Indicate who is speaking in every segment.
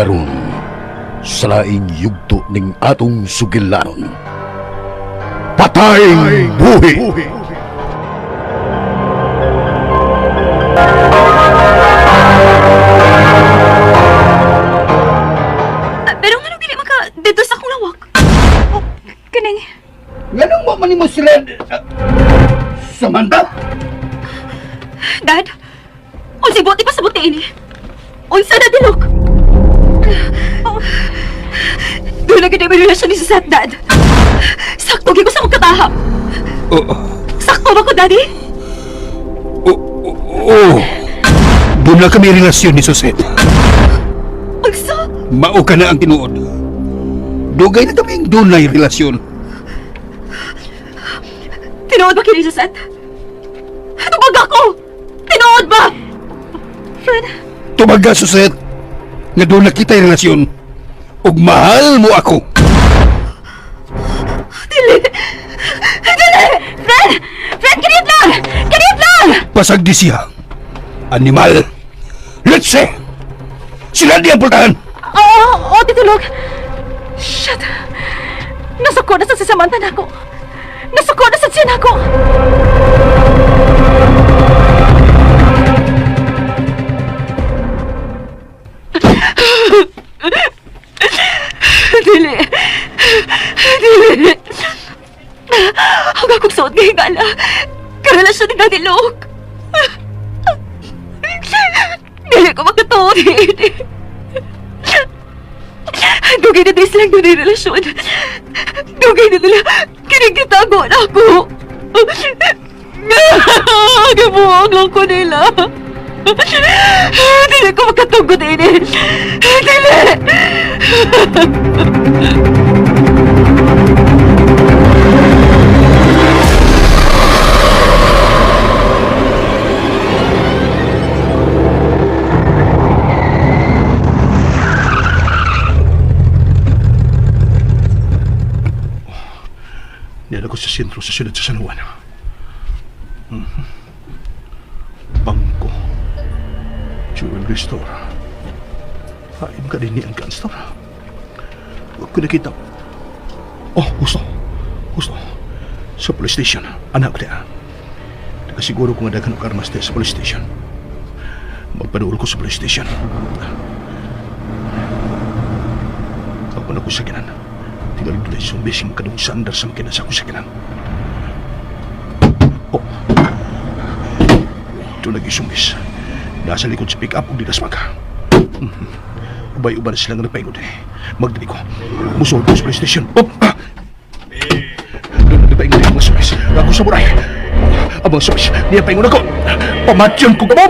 Speaker 1: Karon sa laing yugto ning atong sugilanon. Patayng Buhi!
Speaker 2: Ah, pero nga dili maka dito sa akong lawak. Oh, kaning
Speaker 3: Nganong mo man nimo sila Samantha?
Speaker 2: Dad. Unsay buti pa sa buti ini? Unsa na dilok? Oh. Doon na gid may relasyon ni Suzette, Dad. Sakto gyud ko sa akong katahap.
Speaker 3: Oo.
Speaker 2: Sakto ba ko, Daddy?
Speaker 3: Oo. Doon na kami relasyon ni Suzette.
Speaker 2: Unsa?
Speaker 3: Mao ka na ang tinuod. Dugay na kaming dunay relasyon.
Speaker 2: Tinuod ba kini Suzette? Tubag ako! Tinuod ba? Fred,
Speaker 3: Tubaga, Suzette, nga doon na kita'y relasyon. Ug mahal mo ako.
Speaker 2: dili! Dili! Fred! Fred, kinit lang! Kinit lang!
Speaker 3: Pasag di siya. Animal. Let's say. Sila di ang pultahan.
Speaker 2: Oo, oo, Tito Luke. Shit! Nasuko na sa si Samantha na ako. Nasuko na sa siya na ako. Dili. Dili. Ang akong suot nga higala. Karelasyon ni Daddy Luke. Dili ko makatuo din. Dugay na din silang dunay relasyon. Dugay na nila kinigitago na ako. Gibuang lang ko nila. Dili ko makatugod ini. Dili!
Speaker 4: Niala ko sa sentro sa siyudad sa San Juan. Mhm. Bangko. Jewelry store. Haim ka din ni ang gun store. Huwag ko nakita. Oh, gusto. Gusto. Sa police station. Anak ko niya. Nakasiguro ko nga daghan og armas diya sa police station. Magpaduol ko sa police station. Ako na ko sa kinan. Tinggal doon ay sumbis yung kadung sandar sa makina sa akong sakinan. Oh. Ito lagi sumbis. Nasa likod sa pick-up ug didasmag. Ubay-uban sila nga nagpaingon eh. Magdali ko. Musulod ko sa police station. Oh! Ah! Doon nagpaingon eh, mga sumbis. Ako sa buray. Ang mga sumbis. Niya paingon ako. Pamatyon ko kamo.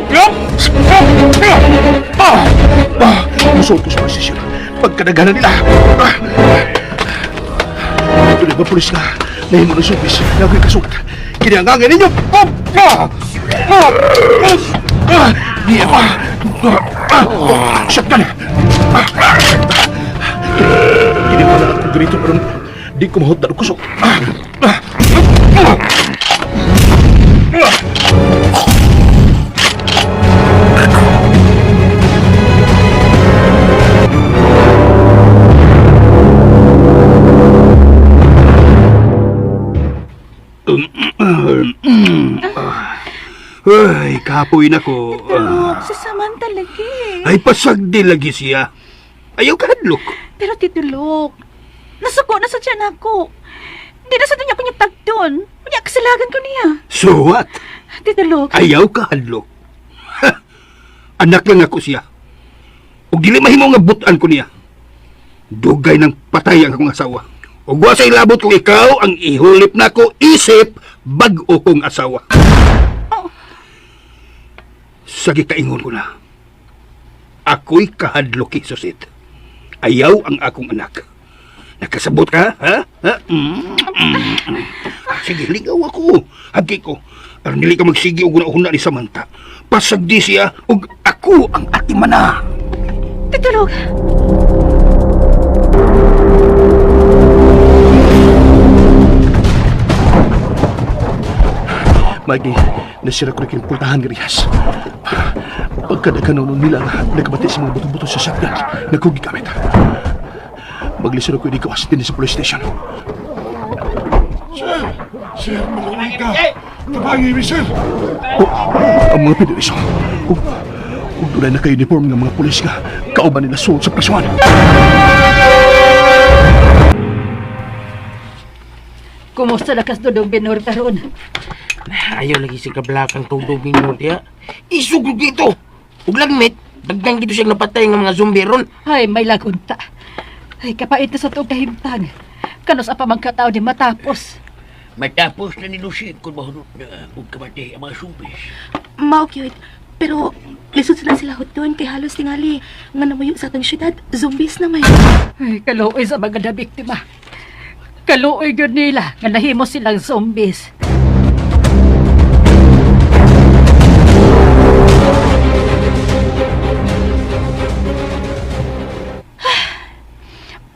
Speaker 4: Ah! Ah! Musulod ko sa police station. Pagkadaghanan nila. Ah! Ito na ba pulis nga? Nahimo ng sumbis. Nagoy kasugat. Kinangangin ninyo! Oh! Ah! Ah! Ah! Niya pa! Ah! Ah! Shotgun! Ah! Kini pa na akong ganito pero di ko mahot na kusok. Ah! Ah! Ah! Ah!
Speaker 3: Ay, kapoy na ko.
Speaker 5: Tito Luke, si Samantha lagi.
Speaker 3: Ay, pasag di lagi siya. Ayaw ka hadlok.
Speaker 5: Pero Tito Luke, nasuko na sa tiyan ako. Di na sa niya kunya tagdon. Unya, kasalagan ko niya.
Speaker 3: So what?
Speaker 5: Tito Luke,
Speaker 3: Ayaw ka hadlok. Ha! Anak lang ako siya. Ug dili mahimo nga butan ko niya. Dugay ng patay ang akong asawa. Ug wa sa ilabot kung ikaw ang ihulip nako isip bag-o kong asawa. Sa gikaingon ko na. Ako'y kahadlok kay Susit. Ayaw ang akong anak. Nakasabot ka, ha? Ha? Mm, mm, mm. Ah, sige, ligaw ako. Hagi ko. Aron dili ka magsigi og una-una ni Samantha. Pasagdi siya ug ako ang atimana.
Speaker 5: Tito Luke.
Speaker 4: Maggie, nasira ko na kayong pultahan, Garias. Pagkadaghan nun nila nga nagkabati sa mga buto-buto sa shotgun na kong gigamit. Maglisod ako hindi kawas din sa police station.
Speaker 6: Sir! Sir, maluwi ka! Tabangi mi, sir!
Speaker 4: Oh, ang mga piniriso. Ug dunay naka-uniform nga mga pulis nga kauban nila suot sa prasuan.
Speaker 2: Kumusta na kas dudong binor karon?
Speaker 7: Ayaw lagi sa kablakang tugtog ninyo diya. Isugod dito. Ug lagmit, daghan gito siyang napatay nga mga zombie ron.
Speaker 2: Ay, may lagunta. Ay, kapait na sa tuong kahimtang. Kanos ang pamangkatao di matapos.
Speaker 1: Matapos na ni Lucien kung mahunot na ug kamatay ang mga sumbis.
Speaker 8: Mao cute. Pero lisod sila sila hutdon kay halos tingali nga namuyo sa atong syudad, zombies na may.
Speaker 2: Ay, kaluoy sa mga nabiktima. Kaluoy gyud nila nga nahimo silang zombies.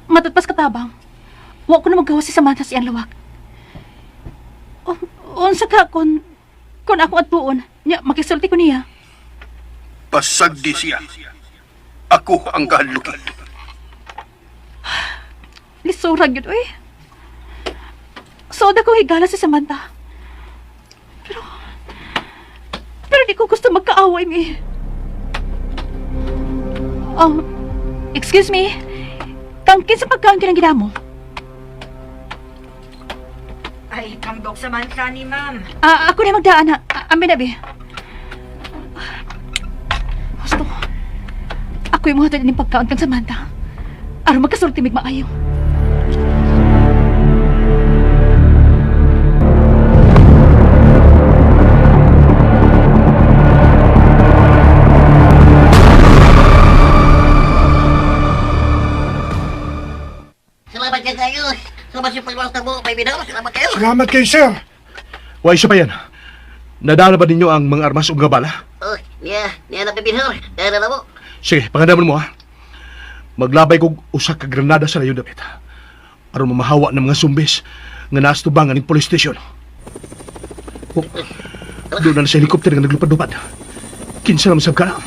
Speaker 5: Matutpas katabang. Wa ko na magawa si Samantha sa iyang lawak. O, unsa ka kun ako adtuon, nya makisulti ko niya.
Speaker 3: Pasagdi siya. Ako ang kahadluki.
Speaker 5: Lisura gyud oy. Soda ko higala si Samantha. Pero pero di ko gusto magkaaway mi. Excuse me. Kangkin sa pagkaon kinang ginamo.
Speaker 9: Ay, kambok sa mansa ni ma'am.
Speaker 5: Ah, ako na magdaan ha. Amin na, be. Gusto. Ako yung mga ng pagkaon kang Samantha. Aron magkasulti mig maayo.
Speaker 10: Salamat ka kayo. Salamat sa pagmamahal mo, may binaw. Salamat kayo.
Speaker 6: Salamat kay sir!
Speaker 4: Why siya pa yan? Nadala ba ninyo ang mga armas ug mga bala?
Speaker 10: Oh, niya, niya na bibinor. Niya na mo.
Speaker 4: Sige, pangandaman mo ha. Maglabay kog usa ka granada sa layo dapit. Aron mamahawa ng mga zumbis nga naas tubangan ning police station. Oh, doon na sa helicopter nga naglupad-lupad. Kinsa naman sab ka na?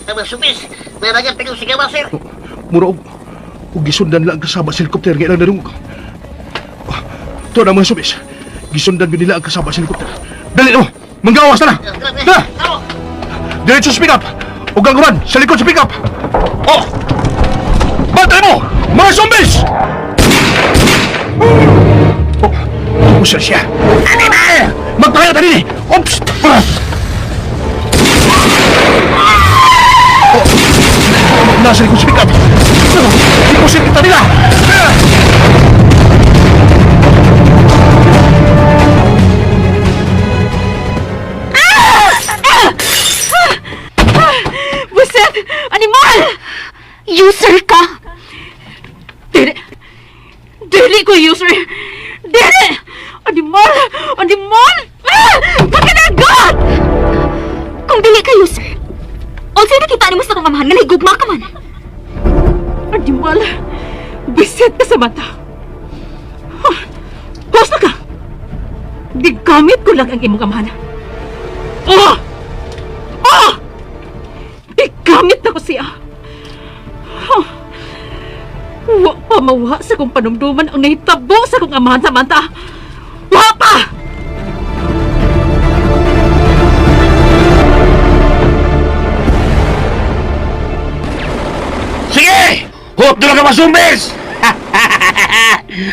Speaker 10: Ang mga supis. Naragan pigong sigaw, sir.
Speaker 4: Oh, mura og og gisundan lang ang kasaba sa helicopter nga ilang nadungog. Oh, tuwa na mga zumbis. Gisundan gyud nila ang kasaba sa helicopter. Dali mo! Manggawas na na! Na! Diretso sa pick-up! Ug ang uban sa likod sa pick-up! Oh! Bantay mo! Mga zombies! Oh, usa siya. Animal! Magpakita ta dinhi! Oops! Ah! Oh, nasa likod sa pick-up! Ipusin kita nila! Ah!
Speaker 5: Buset! Animal!
Speaker 8: User ka.
Speaker 5: Dili! Dili ko user! Dili! Animal! Animal! Ah! Pakinagot!
Speaker 8: Kung dili ka user. Unsay nakita nimo sa akong amahan nga nahigugma ka man?
Speaker 5: Animal! Buset ka, Samantha! Huh. Basta ka! Gigamit ko lang ang imong amahan. Oh! Oh! Gigamit na ko siya! Huh. Wa pa mawa sa kong panumduman ang nahitabo sa kong amahan, Samantha! Wa pa!
Speaker 7: Sige! Hope doon ka masumbis!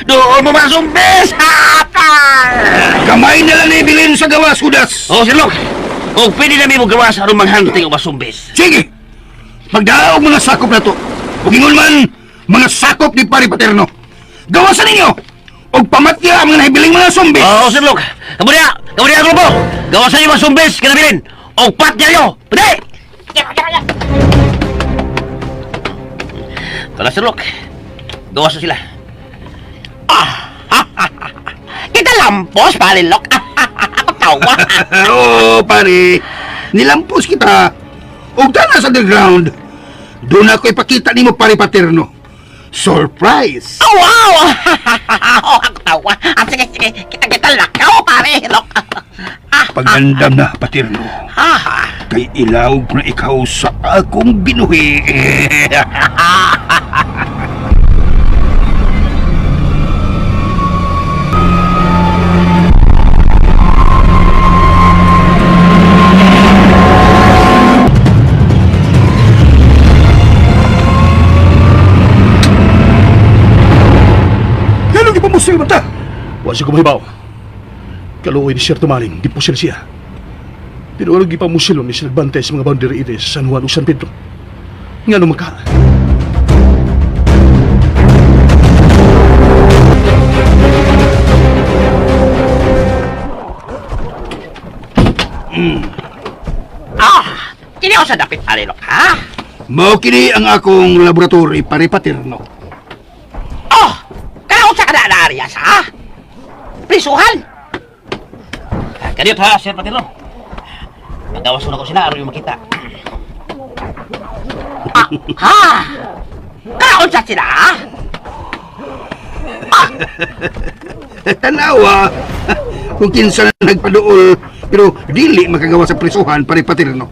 Speaker 7: Doon mo masumbis!
Speaker 3: Kamay na lang ibilin sa gawas, Hudas.
Speaker 7: Oh, Sir Luke. Og pwede na mi mo gawas aron manghunting og masumbis.
Speaker 3: Sige! Pagdaog mga sakop na to. Ug ingon man, mga sakop ni Pare Paterno. Gawasan ninyo! Og pamatya ang mga nahibiling mga zombies!
Speaker 7: Oo, Sir Luke. Kamo diha, kamo diha grupo. Gawasan niyo masumbis kanabilin. Og patya niyo. Pwede! Tara, Sir Luke. Gawasan sila. Ah! Kita lampos, pare Luke. Tawa.
Speaker 3: Oo, pare. Nilampos kita. Ug tana sa underground. Doon ako ipakita nimo Pare Paterno. Surprise!
Speaker 10: Oh, wow! Oh, ang tawa. Ah, sige, sige. Kita-kita lakaw, pare. Look. Ah,
Speaker 3: Pagandam na, Paterno.
Speaker 10: ah.
Speaker 3: Kay ilawg na ikaw sa akong binuhi.
Speaker 4: Ganong ipamusil man ta? Wa siya kumahibaw. Kaluoy ni Sir Tumaling, di pusil siya. Pero walang ipamusil ni siya nagbantay sa mga boundary ide sa San Juan o San Pedro. Nga naman ka.
Speaker 10: Ah, kini ako sa dapit, pare, look, ha?
Speaker 3: Mao kini ang akong laboratory pare Paterno.
Speaker 10: Oh, kaya sa ka na Arias, ha? Prisuhan!
Speaker 7: Kadiyot ha, Sir Paterno. Pagawas ko na ko sila, aron yung makita.
Speaker 10: Ah, ha? Kaya sa sila, ha?
Speaker 3: Tanawa kung kinsa na nagpaduol pero dili makagawa sa prisuhan pare Paterno.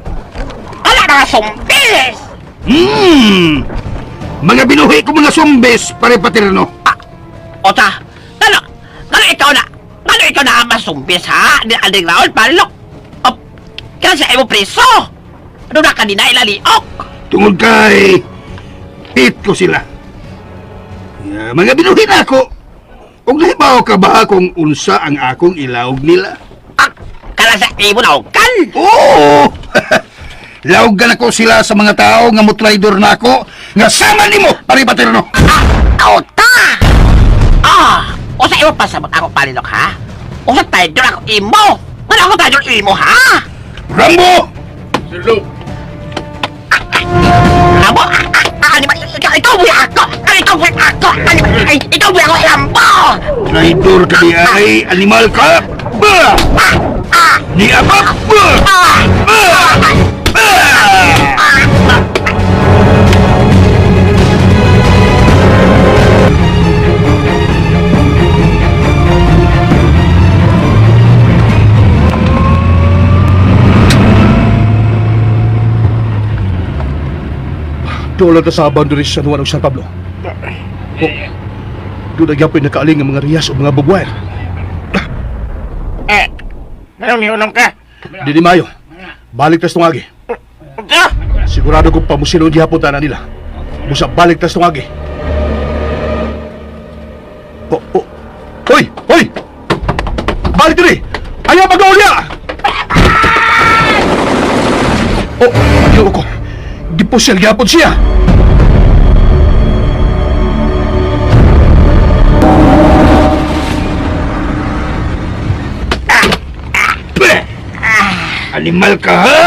Speaker 10: Wala na nga sumpis!
Speaker 3: Hmm. Mga binuhi ko mga sumbes pare Paterno.
Speaker 10: Ah, Ota, ngano, ngano ikaw na, ngano ikaw na ang masumbis, ha? Di underground, pare, look. Oh, kaya sa imo preso. Ano na kanina ilaliok?
Speaker 3: Tungod kay hate ko sila. Ya, mga binuhi na ako. Ug nahibaw ka ba kung unsa ang akong ilawg nila?
Speaker 10: Ah, kala sa imo na kan.
Speaker 3: Oo! Lawgan ako sila sa mga tao nga motraidor na ako nga sama nimo pare Paterno.
Speaker 10: Ah, ota! Ah, o sa imo pasabot ako palilok, ha? O sa traidor ako imo! Ngano ako traidor imo, ha?
Speaker 3: Rambo!
Speaker 10: Rambo, ano ba? Ikaw buya ako! Ano ikaw buya ako? Ano ba? Ay, ikaw buya ako, Rambo!
Speaker 3: Traidor ka di ay animal ka! Bah! Ni apa? Bah! Bah! Bah!
Speaker 4: Doon lang ta sa boundary sa San Juan o San Pablo. Oh, doon na gyapon nakaaling ang mga riyas o mga bugwire.
Speaker 7: Eh, anong niunong ka?
Speaker 4: Dili mayo. Balik tas tungagi.
Speaker 7: Ah!
Speaker 4: Sigurado ko pamusilon gihapon tanan nila. Busa balik tas tungagi. Oh, oh. Hoy, hoy! Balik diri! Ayaw pag-uulya! Oh, ayaw ko. Gipusil gihapon siya.
Speaker 3: Bah! Animal ka ha?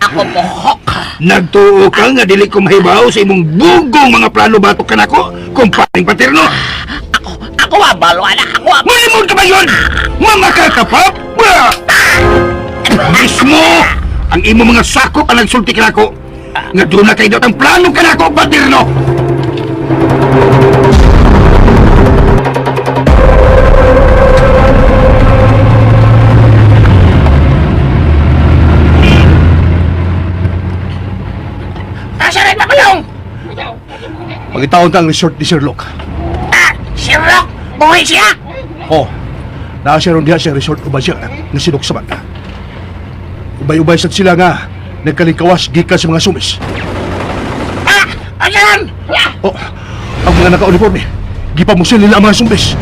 Speaker 10: Ako mohok!
Speaker 3: Nagtuo ka nga dili ko mahibaw sa imong bugong mga plano batok kanako kumparing Paterno.
Speaker 10: Ako, ako abalo, anak! Ako abalo!
Speaker 3: Malimon ka ba yun? Mamakakapap? Bah! Mismo ang imong mga sakop ang nagsulti kanako. Nga doon na kay ang plano kanako Paterno.
Speaker 10: Asa rin pakulong!
Speaker 4: Pagitaon ta ang resort ni Sir Locke.
Speaker 10: Ah, si Rock! Buhay siya!
Speaker 4: Oh, naa siya ron diha sa resort uban siya nga sinok sa banda. Ubay-ubay sad sila nga nagkalingkawas gikan sa mga sumis.
Speaker 10: Ah! Asa rin?
Speaker 4: Oh, ang mga naka-uniforme, gipamusil nila ang mga sumbis.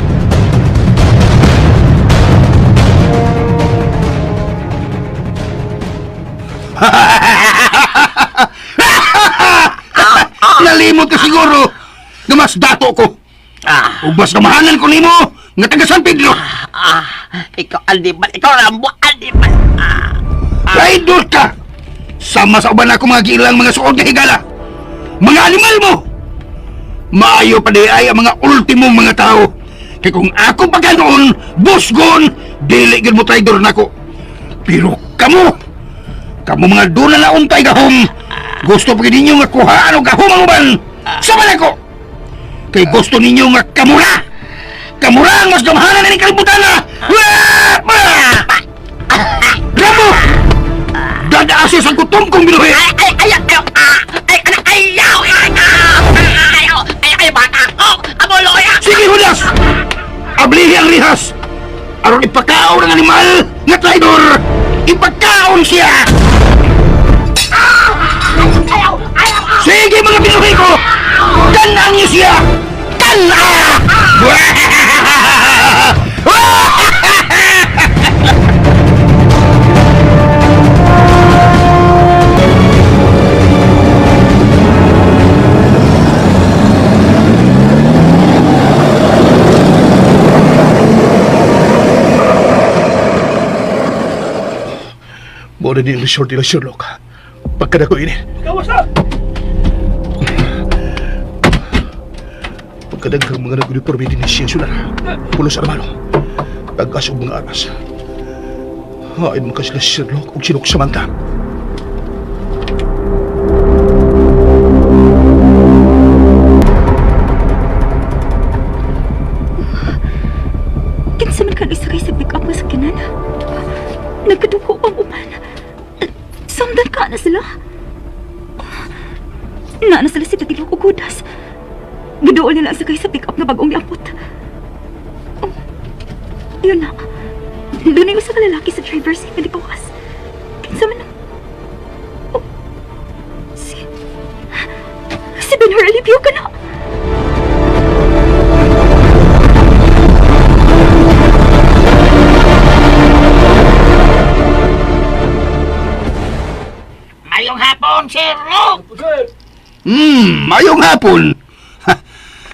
Speaker 3: Nalimot ka siguro nga mas dato ko.
Speaker 10: Ah,
Speaker 3: Ug mas kamahanan ko nimo nga taga San Pedro.
Speaker 10: ah, ikaw animal, ikaw Rambo, animal! Ah,
Speaker 3: Traidor ka! Sama sa uban ako mga gilang mga suod nga higala. Mga animal mo! Maayo pa di ay ang mga ultimong mga tao. Kay kung ako pa ganoon, busgon, dili gyud mo traidor nako. Pero kamo, kamo mga duna na untay gahom. Gusto pa gyud ninyo nga kuhaan og gahom ang uban. Sama na ko! Kay gusto ninyo nga kamura! Kamura ang mas gamhanan na kalibutan na! Ramo! Dadaasos ang gutom kong binuhi!
Speaker 10: Ay, ay, ay, ay, ay, ay, ayaw, ay, ayaw, ay, ay, bata ko! Amuloy!
Speaker 3: Sige, Judas! Ablihi ang rihas! Aron ipakaon ang animal nga traidor! Ipakaon siya! Sige mga binuhi ko! Kanang niyo siya! Kana!
Speaker 4: Mao na ni ang resort nila, Sherlock. Pagkadako ini.
Speaker 3: Gawas na!
Speaker 4: Pagkadaghang mga nag-uniforme din siya sular. Pulos armado. Tagas og mga armas. Hain man ka sila Sherlock og sinok Samantha.
Speaker 2: Kinsa man kang isakay sa pick-up nga sakyanan? Nagkaduko ang uban. Samdan ka na sila. Naa na sila si Tatilok ug Hudas. Giduol nila ang sakay sa pick-up na bagong giapot. Oh, yun na. Doon yung usa ka lalaki sa driver's seat nga gipawas. Kinsa man ang... Oh, si... Si Benhur Alipio ka na!
Speaker 10: Mayong hapon, Sherlock!
Speaker 3: Mayong hapon. Ha,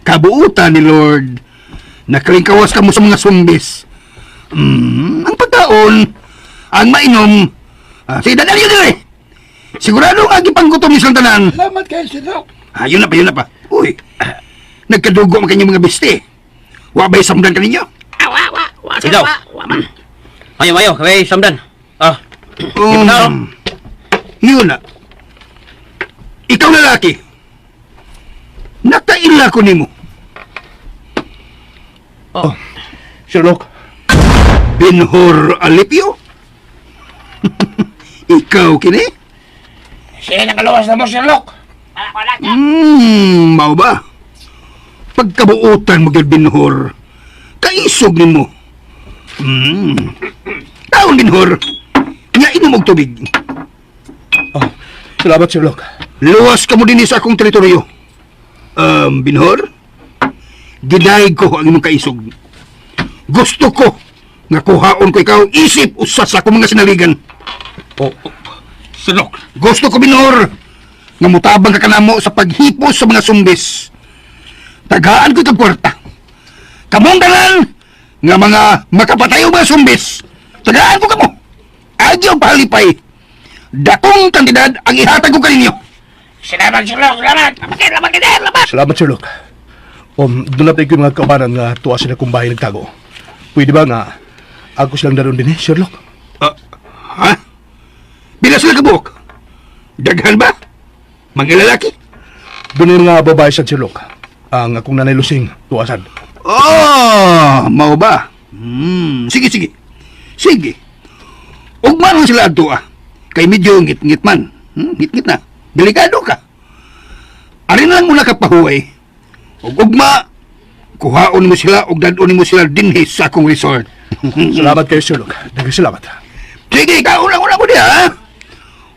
Speaker 3: kabuutan ni Lord. Nakalingkawas ka mo sa mga sumbis. Ang pagkaon, ang mainom. Ah, sige, dadali yun eh. Sigurado nga gipanggutom ni silang tanan.
Speaker 6: Salamat kayo, Sherlock.
Speaker 3: Ah, yun na pa, yun na pa. Uy, nagkadugo man kanyang mga biste. Wa ba'y samdan ka ninyo?
Speaker 10: Awa, wa, wa, sir,
Speaker 7: Ikaw.
Speaker 10: wa, wa, ma.
Speaker 7: Mayo, mayo, kay samdan. Ah,
Speaker 3: Yun na. Ikaw lalaki. Nakaila ko nimo.
Speaker 4: Oh, Sherlock,
Speaker 3: Benhur Alipio? Ikaw kini?
Speaker 7: Siya nakalawas na mo, Sherlock.
Speaker 10: Wala, wala,
Speaker 3: Mao ba? Pagkabuutan mo gyud Benhur, kaisog nimo. Taon Benhur, nga inom og tubig.
Speaker 4: Oh, salamat Sherlock.
Speaker 3: Luwas ka mo dinhi sa akong teritoryo. Binhor, gidayeg ko ang imong kaisog. Gusto ko nga kuhaon ko ikaw isip usa sa akong mga sinaligan.
Speaker 7: Oh, oh, Sherlock.
Speaker 3: Gusto ko, Binhor, nga mutabang ka kanamo sa paghipos sa mga sumbis. Tagaan ko itong kwarta. Kamong tanan nga mga makapatayo mga sumbis. Tagaan ko kamo. Adyo palipay. Dakong kantidad ang ihatag ko kaninyo.
Speaker 10: Salamat, Sherlock, salamat! Lamat, lamat, lamat!
Speaker 4: Salamat Sherlock. Doon na tayo mga kaubanan nga tuwa sila kung bahay nagtago. Pwede ba nga ako silang daron din eh, Sherlock?
Speaker 3: Ah, ha? Pila sila kabuok? Daghan ba? Mga lalaki?
Speaker 4: Doon yung mga babae sa Sherlock. Ang akong nanay Lusing, tuwasan.
Speaker 3: Oh, mao ba? Sige, sige. Sige. Ugma lang sila adto ah. Kay medyo ngit-ngit man. Ngit-ngit na. Delikado ka. Ari na lang muna ka pahuway. Ug ugma, kuhaon mo sila ug dadon mo sila dinhi sa akong resort.
Speaker 4: Salamat kayo, Sherlock. Daghang salamat.
Speaker 3: Sige, kaon lang una ko diha. ha?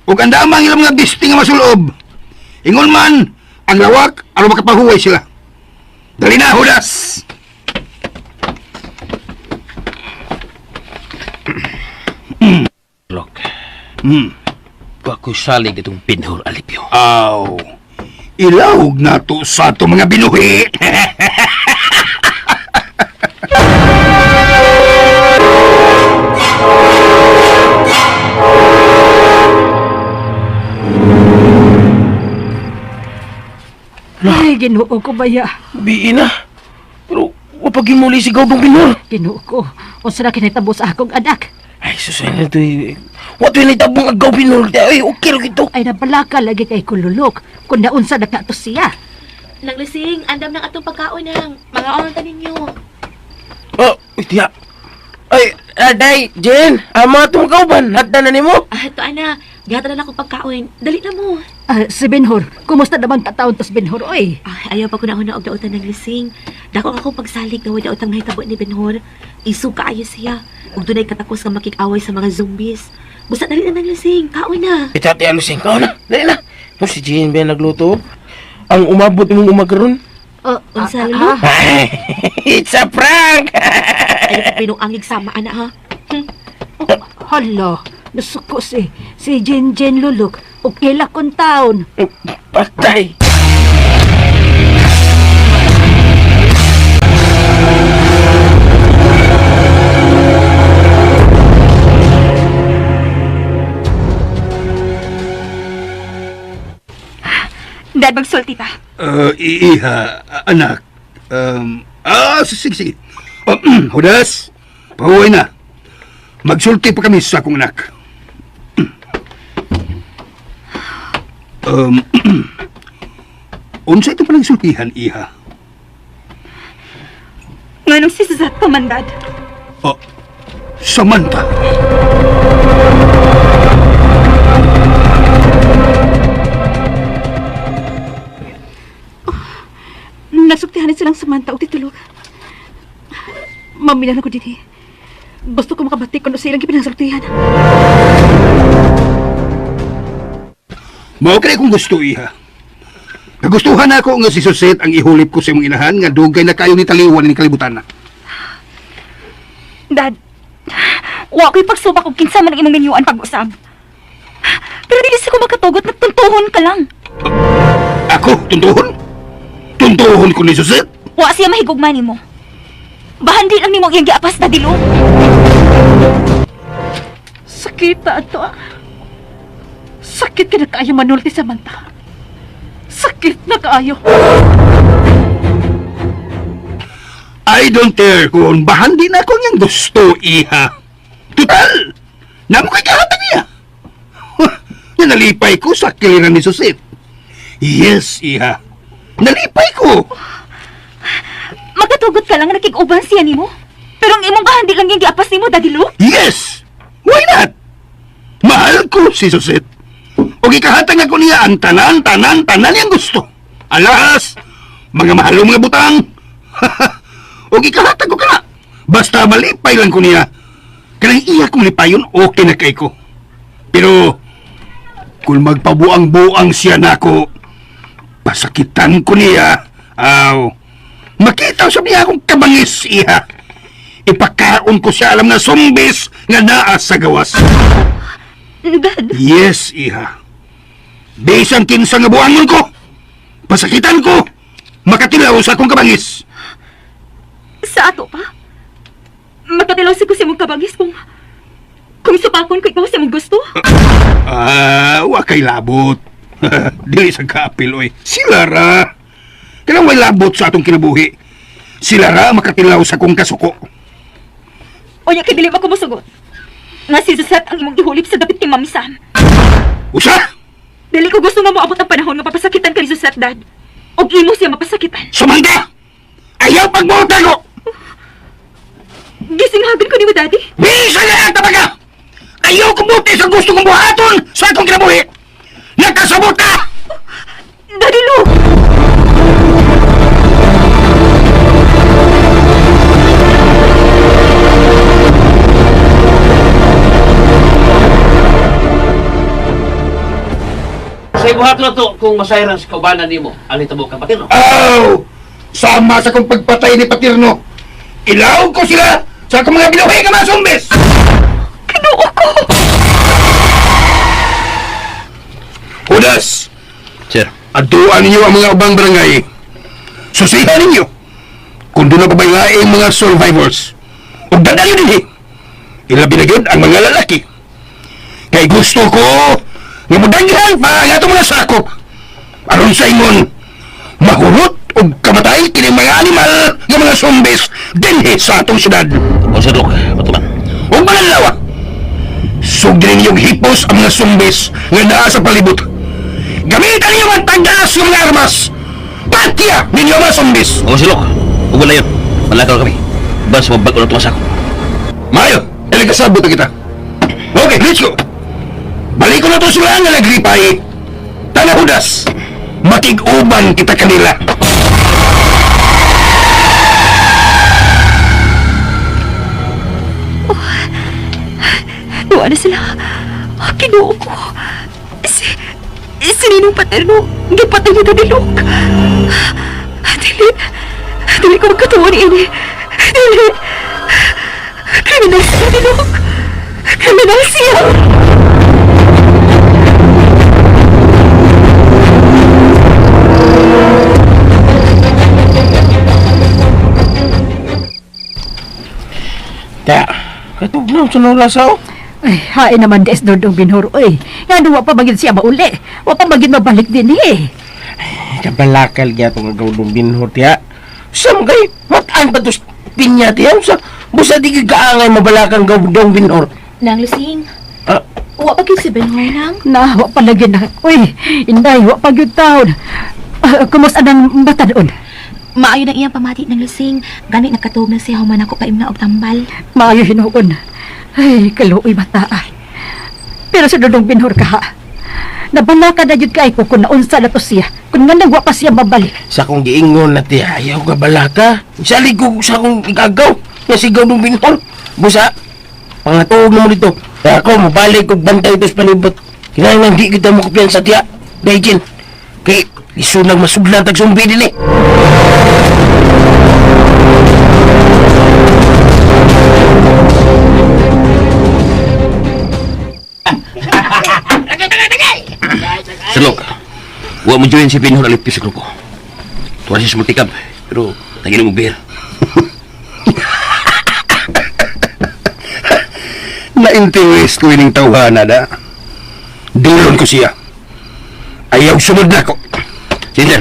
Speaker 3: Ug ang damang ilang mga bisti nga masulob. Ingon man, ang lawak aron makapahuway sila. Dali na, Hudas!
Speaker 7: Sherlock. Wa ko'y salig itong Benhur Alipio.
Speaker 3: Aw, ilawog na to sa ato mga binuhi.
Speaker 5: Ay, ginoo ko baya.
Speaker 7: Biin na. Pero, wapag muli sigaw dong Benhur.
Speaker 5: Ginoo ko. Unsa na kinahitabo sa akong anak?
Speaker 7: Ay, susay na ito eh. Wa to'y naitabong agaw Benhur. Ay, okay rin ito.
Speaker 5: Ay nabalaka lagi kay kululok kung naunsa na kato siya.
Speaker 8: Nang lusing, andam ng atong pagkaon nang. Mga on ta ninyo.
Speaker 7: Oh, uy, tiya. Ay, aday, Jen, ang mga itong kauban, hagdan na nimo.
Speaker 8: Ah, to ana, gihatan na akong pagkaon. Dali na mo.
Speaker 5: Ah, si Benhur, kumusta naman tataon tas Benhur, oy?
Speaker 8: Ah, ayaw pa ko na og dautan ng lusing. Dako akong pagsalig nga wala utang nahitabo ni Benhur. Isog kaayo siya. Ug dunay katakos nga makig-away sa mga zombies. Busa dali na ng lusing, kaon na.
Speaker 7: Ita, tiya, Lusing, kao na, dali na. No, si Jen ba yung nagluto? Ang umabot imong umagaron.
Speaker 5: Oh,
Speaker 8: Unsa lo?
Speaker 7: It's a prank!
Speaker 8: Ay ka pinuangig sama ana ha.
Speaker 5: Hala, nasuko si Jen Jen Luluk. Okay la kon taon.
Speaker 7: Patay!
Speaker 2: Dad, magsulti ta.
Speaker 3: Iha, anak. Sige, sige. Oh, Hudas, pahuway na. Magsulti pa kami sa akong anak. Um, unsa ito palang sultihan, iha?
Speaker 2: Nganong si Suzette pa man, Dad?
Speaker 3: Oh, Samantha.
Speaker 5: Nasuktihan silang Samantha og titulog. Mamilan ko dinhi. Gusto ko makabati kung sa ilang gipinasultihan.
Speaker 3: Mao kay kung gusto, iha. Kagustuhan ako nga si Suzette ang ihulip ko sa imong inahan nga dugay na kayo ni taliwan ni kalibutan na.
Speaker 2: Dad, wa ko'y pagsubak og kinsa man ang imong minyuan pag-usab. Pero dili sa ko makatugot na tuntuhon ka lang.
Speaker 3: Ako, tuntuhon? Tuntuhon ko ni Suzette?
Speaker 2: Wa siya mahigugma nimo. Bahandi lang nimo ang iyang giapas na dilo.
Speaker 5: Sakit na ato. ah. Sakit ka na kaayo manulti Samantha. Sakit na kaayo.
Speaker 3: I don't care kung bahandi na ako niyang gusto, iha. Total! Namo kay kahatag niya. Nalipay ko sa kiliran ni Suzette. Yes, iha. Nalipay ko.
Speaker 2: Magkatugot ka lang nakig-uban siya nimo. Pero ang imong bahandi lang yung giapas nimo, Daddy Luke.
Speaker 3: Yes! Why not? Mahal ko si Suzette. O gikahatag ako niya ang tanan, tanan, tanan niyang gusto. Alas, mga mahalong mga butang. O gikahatag ko kana. Basta malipay lang ko niya. Kanang iya kong lipayon, okay na kay ko. Pero, kung magpabuang-buang siya nako, pasakitan ko niya. Aw, makita sa niya akong kabangis iha. Ipakaon ko siya alam nga zombies nga naa sa gawas.
Speaker 2: Dad,
Speaker 3: Yes, iha. Bisan kinsa nga buangon ko. Pasakitan ko. Makatilaw sa akong kabangis.
Speaker 2: sa ato pa. Magkatilaw sa ko sa imong kabangis kung supakon ko ikaw sa imong gusto.
Speaker 3: Ah, wa kay labot. Dili sa kaapil oy. Sila ra. Kanang way labot sa atong kinabuhi. Sila ra makatilaw sa akong kasuko.
Speaker 2: O nya kay dili ba ko mosugot. Nga si Suzette ang imong gihulip sa dapit ni Ma'am Sam.
Speaker 3: Usa!
Speaker 2: Dili ko gusto nga moabot ang panahon nga papasakitan ka ni Suzette, Dad. Og imo siya mapasakitan.
Speaker 3: Sumangga! Ayaw pagbuot ako!
Speaker 2: Gisinghagon ko nimo, Daddy.
Speaker 3: Bisa na ang tabaga! Ayaw kumuti sa gusto kong buhaton sa akong kinabuhi! Nakasabot ka!
Speaker 2: Daddy Luke!
Speaker 10: Sa ibuhat na to, kung masayran sa kaubanan nimo, alin tabo ka patino.
Speaker 3: Aw! Sama sa kong pagpatay ni Patirno! Ilaw ko sila sa akong mga binuhi nga mga zombies!
Speaker 2: Kinuo ko!
Speaker 3: Hudas!
Speaker 1: Sir.
Speaker 3: Adtuan ninyo ang mga ubang barangay. Susihan ninyo kung doon na pabaylaing mga survivors. Ug dadali dinhi. Ilabi na gyud ang mga lalaki. Kay gusto ko nga mudaghan pa ang atong mga sakop. Aron sa ingon, mahurot og kamatay kini mga animal nga mga zombies dinhi sa atong syudad.
Speaker 1: O Sir Luke, patuman.
Speaker 3: Ug manalawa, sugdin ninyong hipos ang mga zombies nga naa sa palibot. Gamitan ninyo ang tanggas ng mga armas. Atake ninyo mga zombies!
Speaker 1: O silok, ug wala yun. Malakaw kami. Bas mabag-o na tuwas ako.
Speaker 3: Mayo, nagkasabot na kita. Okay, let's go. Balik ko na to sila nga nagripay. Tanahudas, makig-uban kita kanila.
Speaker 2: Duwa na sila. Ah, Kinoo ko. Si Ninong Paterno, gipatay ni Daddy Luke. Dili. Dili ko magkatuwa ni ini. Dili. Kriminal si Daddy Luke. Kriminal siya.
Speaker 7: Ta, katugnaw sa nung lasaw.
Speaker 5: Ay, hain naman des Dodong Binhor, oy. Nga wa pa magin siya mauli. Wa pa magin mabalik din eh.
Speaker 7: Kabalakal gyapon nga gawdong binhor tiya. Sa mga kay, mataan pa to sa pinya tiya. Sa, busa di kaangay mabalakang gawdong binhor.
Speaker 8: Nang Lusing,
Speaker 7: Ah,
Speaker 8: wa pa gyud si Benhur nang.
Speaker 5: Na, wa pa lagi na. Uy, inday, wa pa gyud taon. Ah, kumusta nang bata doon?
Speaker 8: Maayo na iyang pamati ng Lusing. Gani nakatuog na siya human ako paimna og tambal.
Speaker 5: Maayo hinuon. Ay, kaluoy bata. ah. Pero sa Dodong Binhor ka ha. Nabalaka na jud kay ko kung naunsa na to siya. Kung nga nagwa pa siya mabalik.
Speaker 7: Sa akong giingon na tiya, ayaw ka balaka. Salig ko sa akong igagaw. Nga sigaw ng binhor. Busa, pangatuog na mo dito. Kaya ako, mabalik og bantay ito sa palibot. Kinahanglan di kita mo kumpiyansa tiya. Dahil kay isunag masuglan tag sumbi din eh.
Speaker 1: Silok, wa mo join si Pinhor Alipio sa grupo. Tuwa siya sa multikab, pero tagin mo beer.
Speaker 3: Na-interest ko ining tawhana da. Dulon ko siya. Ayaw sunod na ko.
Speaker 1: Sige.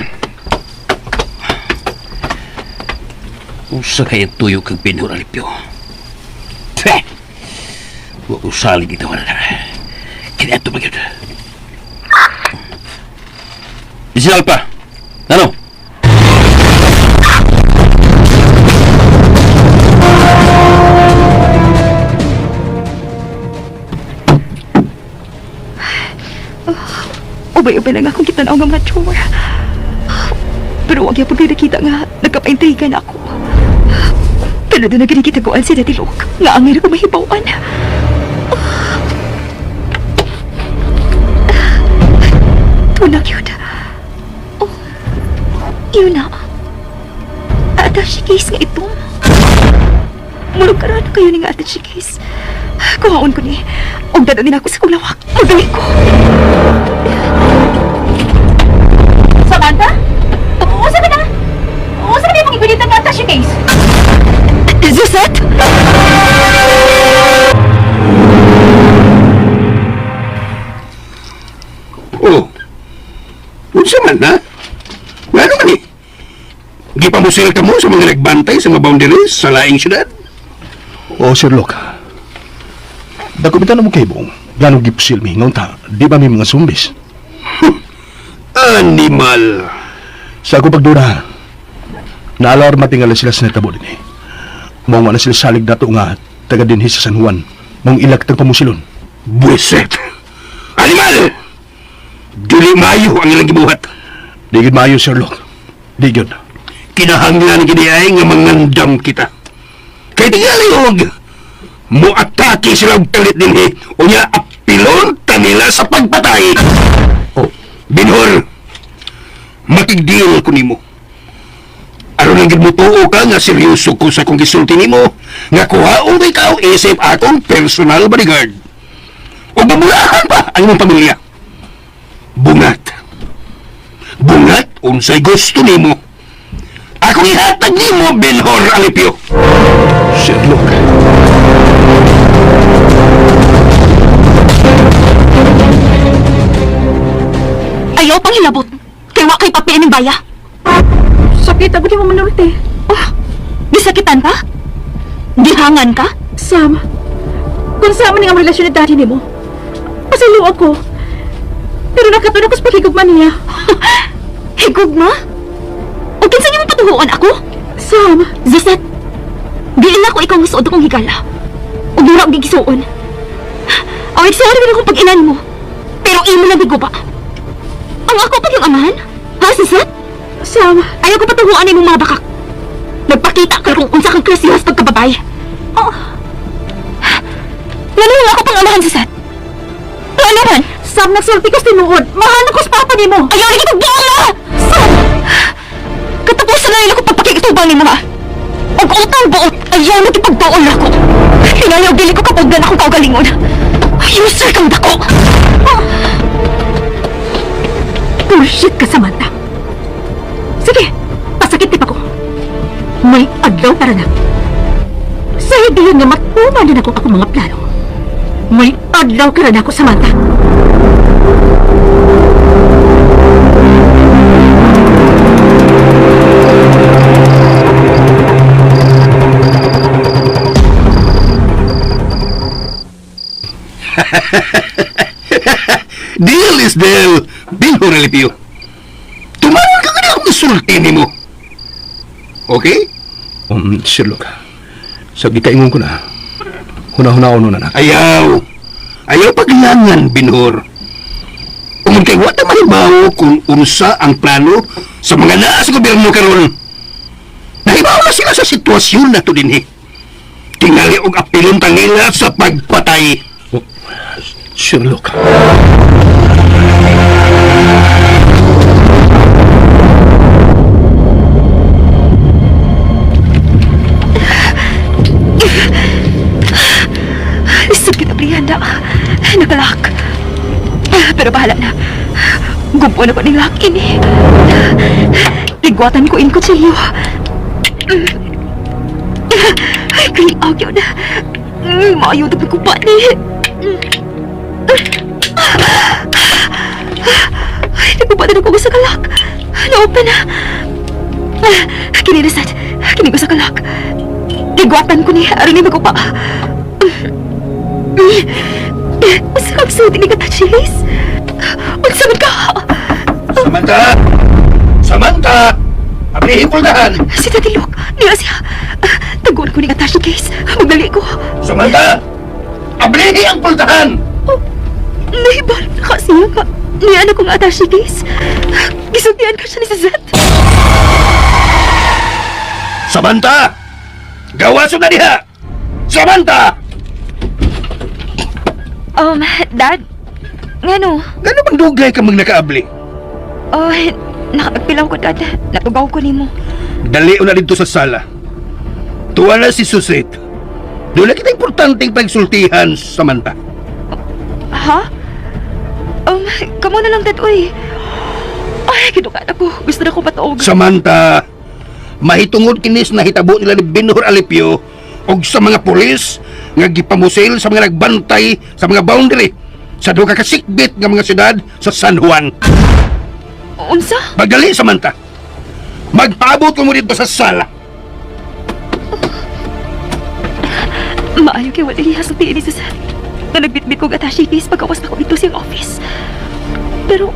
Speaker 1: Usa kay tuyo kag Pinhor Alipio. Teh! Wa ko salig ito na. Kaya ito magyud. Bisin Alpa. Ano?
Speaker 2: Ubay-ubay lang akong kita nga mga chore. Pero wag yapon kayo nakita nga nagkapaintriga na ako. Pero doon na kita si Daddy Luke. Nga ang ko mahibawan. Tunak yun. Oh, yun na. Attache case nga ito. Murag karano kayo ni nga attache case. Kuhaon ko ni. Og dadalhin ako sa kulawak. Magdali ko.
Speaker 5: Samantha? Usa ka na? Usa ka na yung mga nga attache case?
Speaker 2: Zuzette?
Speaker 3: Oh. Unsa man na? Ngano man eh? Gipamusil ka mo sa mga nagbantay sa mga boundaries sa laing syudad?
Speaker 4: Oo, Sir Luke. Dako bitaw na mo kay Bong. Ganong gipsil mi ngayon ta, di ba may mga zombies?
Speaker 3: Animal.
Speaker 4: Sa ako pagdura, naalarma tingala sila sa natabo din eh. Mao na sila salig dato nga taga dinhi sa San Juan, mong ilak tag pamusilon.
Speaker 3: Buiset. Animal! Dili maayo ang ilang gibuhat.
Speaker 4: Di gyud maayo, Sir Luke. Di gyud.
Speaker 3: Kinahanglan gini ay nga mangandam kita. Kay tingali og mo-atake sila og talit dinhi unya apilon ta nila sa pagpatay.
Speaker 4: Oh,
Speaker 3: Binhor, makigdeal ko nimo. Aron lang gid mo tuo ka nga seryoso ko sa akong gisulti nimo nga kuhaon ikaw isip akong personal bodyguard. O babulahan pa ang imong pamilya. Bungat. Bungat unsay gusto nimo. Akong ihatag nimo Benhor Alipio.
Speaker 4: Sir Luke.
Speaker 2: Ayaw pang hilabot. Kay wa kay papi ining baya.
Speaker 5: Sakit ako di mo manulti.
Speaker 2: Oh, gisakitan ka? Gihangan ka?
Speaker 5: Sam, kung sa man ang relasyon ni daddy nimo, pasalo ako. Pero nakatulog ko sa paghigugma niya.
Speaker 2: Higugma? patuhuan ako? Sam! Zuzet! Giila ko ikaw nga suod akong higala. Ug mura og gigisuon. Ang igsuon naman akong pag-ilan mo. Pero imo lang giguba. Ang ako pag yung amahan? Ha, Zuzet? Sam! Ayaw ko patuhuan imong mga bakak. Nagpakita ka kung unsa kang klasihas pagkababay. Oh. Ngano nga ako pang amahan, Zuzet? Ano man? Sam, nagsulti ka sa tinuod. Mahal ko sa papa nimo. Ayaw na kitang buong Sam! Katapusan na nila ko pagpakikitubang nimo ha. Og utang buot, ayaw na kipagduol ako. Hinayaw dili ko kapugdan akong kaugalingon. User kang dako. Oh.
Speaker 5: Bullshit ka, Samantha. Sige, pasakit pa ko. May adlaw para na. Sa hindi yun nga matuman din ako akong mga plano. May adlaw ka na ako, Samantha.
Speaker 3: Deal is deal, Binhor Alipio. Tumawag ka na akong isulti nimo. Okay?
Speaker 4: Sir Luke, sa gikaingon ko na, huna-hunaon na nak.
Speaker 3: Ayaw. Ayaw paglangan, Binhor. Kung kay wala mahibaw kung unsa ang plano sa mga naa sa gobyerno karon. Nahibaw na sila sa sitwasyon na to dinhi. Tingali og apilon ta nila sa pagpatay.
Speaker 4: Oh, Sir Luke.
Speaker 2: Isip kita, Brianda. Nakalak. Pero bahala na. Gumpuan ako ng lock ini. Ligwatan ko in kutsilyo. Ay, kaliag yun. Maayo na ko pa ni. Ay, nagubatan ako sa kalak. Na-open na. Kinirasat. Kini ko sa kalak. Ligwatan ko ni. Aron ni magupa. Unsa kang suti ni kata, Chase? Unsa man ka?
Speaker 3: Samantha! Samantha! Ablihin puldahan!
Speaker 2: Si Daddy Luke, niya siya. Taguan ko ni kata si Case. Magdali ko.
Speaker 3: Samantha! Ablihi ang puldahan!
Speaker 2: Oh, nahibal na ka siya nga. Niya na kong attache case. Gisultian ka siya ni Suzette.
Speaker 3: Samantha! Gawaso na diha! Samantha!
Speaker 2: Dad, ngano?
Speaker 3: Gano bang dugay ka mag nakaabli?
Speaker 2: Oh, nakapagpilaw ko, Dad. Natugaw ko nimo.
Speaker 3: Dali na dito sa sala. Tuwa na si Susit. Doon na kita importanteng pagsultihan, Samantha.
Speaker 2: Ha? Kamo na lang, Dad, uy. Ay, kinukaan ako. Gusto na ko patuog.
Speaker 3: Samantha, mahitungod kinis na hitabo nila ni Binhor Alipio og sa mga pulis nga gipamusil sa mga nagbantay sa mga boundary sa duha ka kasikbit nga mga syudad sa San Juan.
Speaker 2: Unsa?
Speaker 3: Pagdali, Samantha. Magpaabot ko mo dito sa sala.
Speaker 2: Maayo kay wala lihas ang ni Suzette. Nga nagbitbit kong attache case pagkawas na ko dito siyang office. Pero,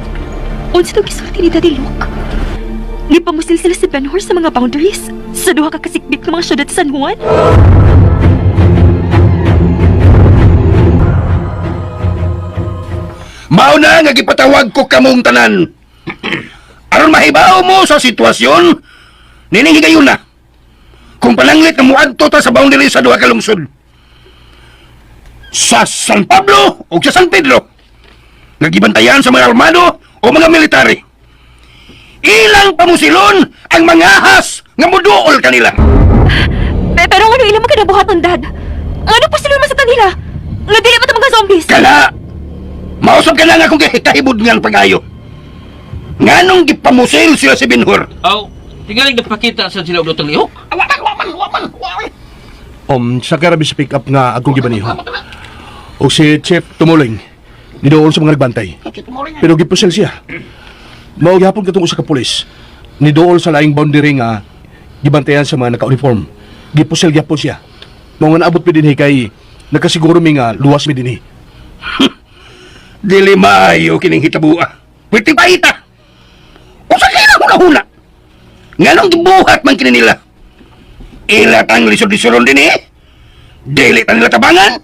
Speaker 2: unsa itong gisulti ni Daddy Luke? Gipamusil sila si Benhur sa mga boundaries sa duha ka kasikbit ng mga syudad sa San Juan?
Speaker 3: Mao na nga gipatawag ko kamong tanan. Aron mahibaw mo sa sitwasyon, nining higayon na. Kung pananglit na muadto ta sa boundary sa duha ka lungsod. Sa San Pablo o sa San Pedro. Nagibantayan sa mga armado o mga military. Ilang pamusilon ang mga ahas nga muduol kanila.
Speaker 2: Pero ano ilang mga kinabuhaton, Dad? Ano po sila man sa kanila? Nga dili ba ito mga zombies?
Speaker 3: Kala! Mausap ka na nga kung kahibod nga ang pag-ayo. Nganong gipamusil sila si Binhur?
Speaker 1: Aw, tingaling nagpakita sa sila og lutang lihok.
Speaker 4: Sa karabi sa pick up nga akong gibaniho. O si Chief Tumuling, nidool sa mga nagbantay. Pero gipusil siya. Mao gihapon katong usa ka pulis. Nidool sa laing boundary nga gibantayan sa mga naka-uniform. Gipusil gyapon siya. Mao nga naabot mi dinhi kay nakasiguro mi nga luwas mi dinhi.
Speaker 3: Dili maayo kining hitabua. Pwede paita. Usa kay na huna-huna. Nganong gibuhat man kini nila? Ila tang lisod-lisoron din eh. Dili ta nila tabangan.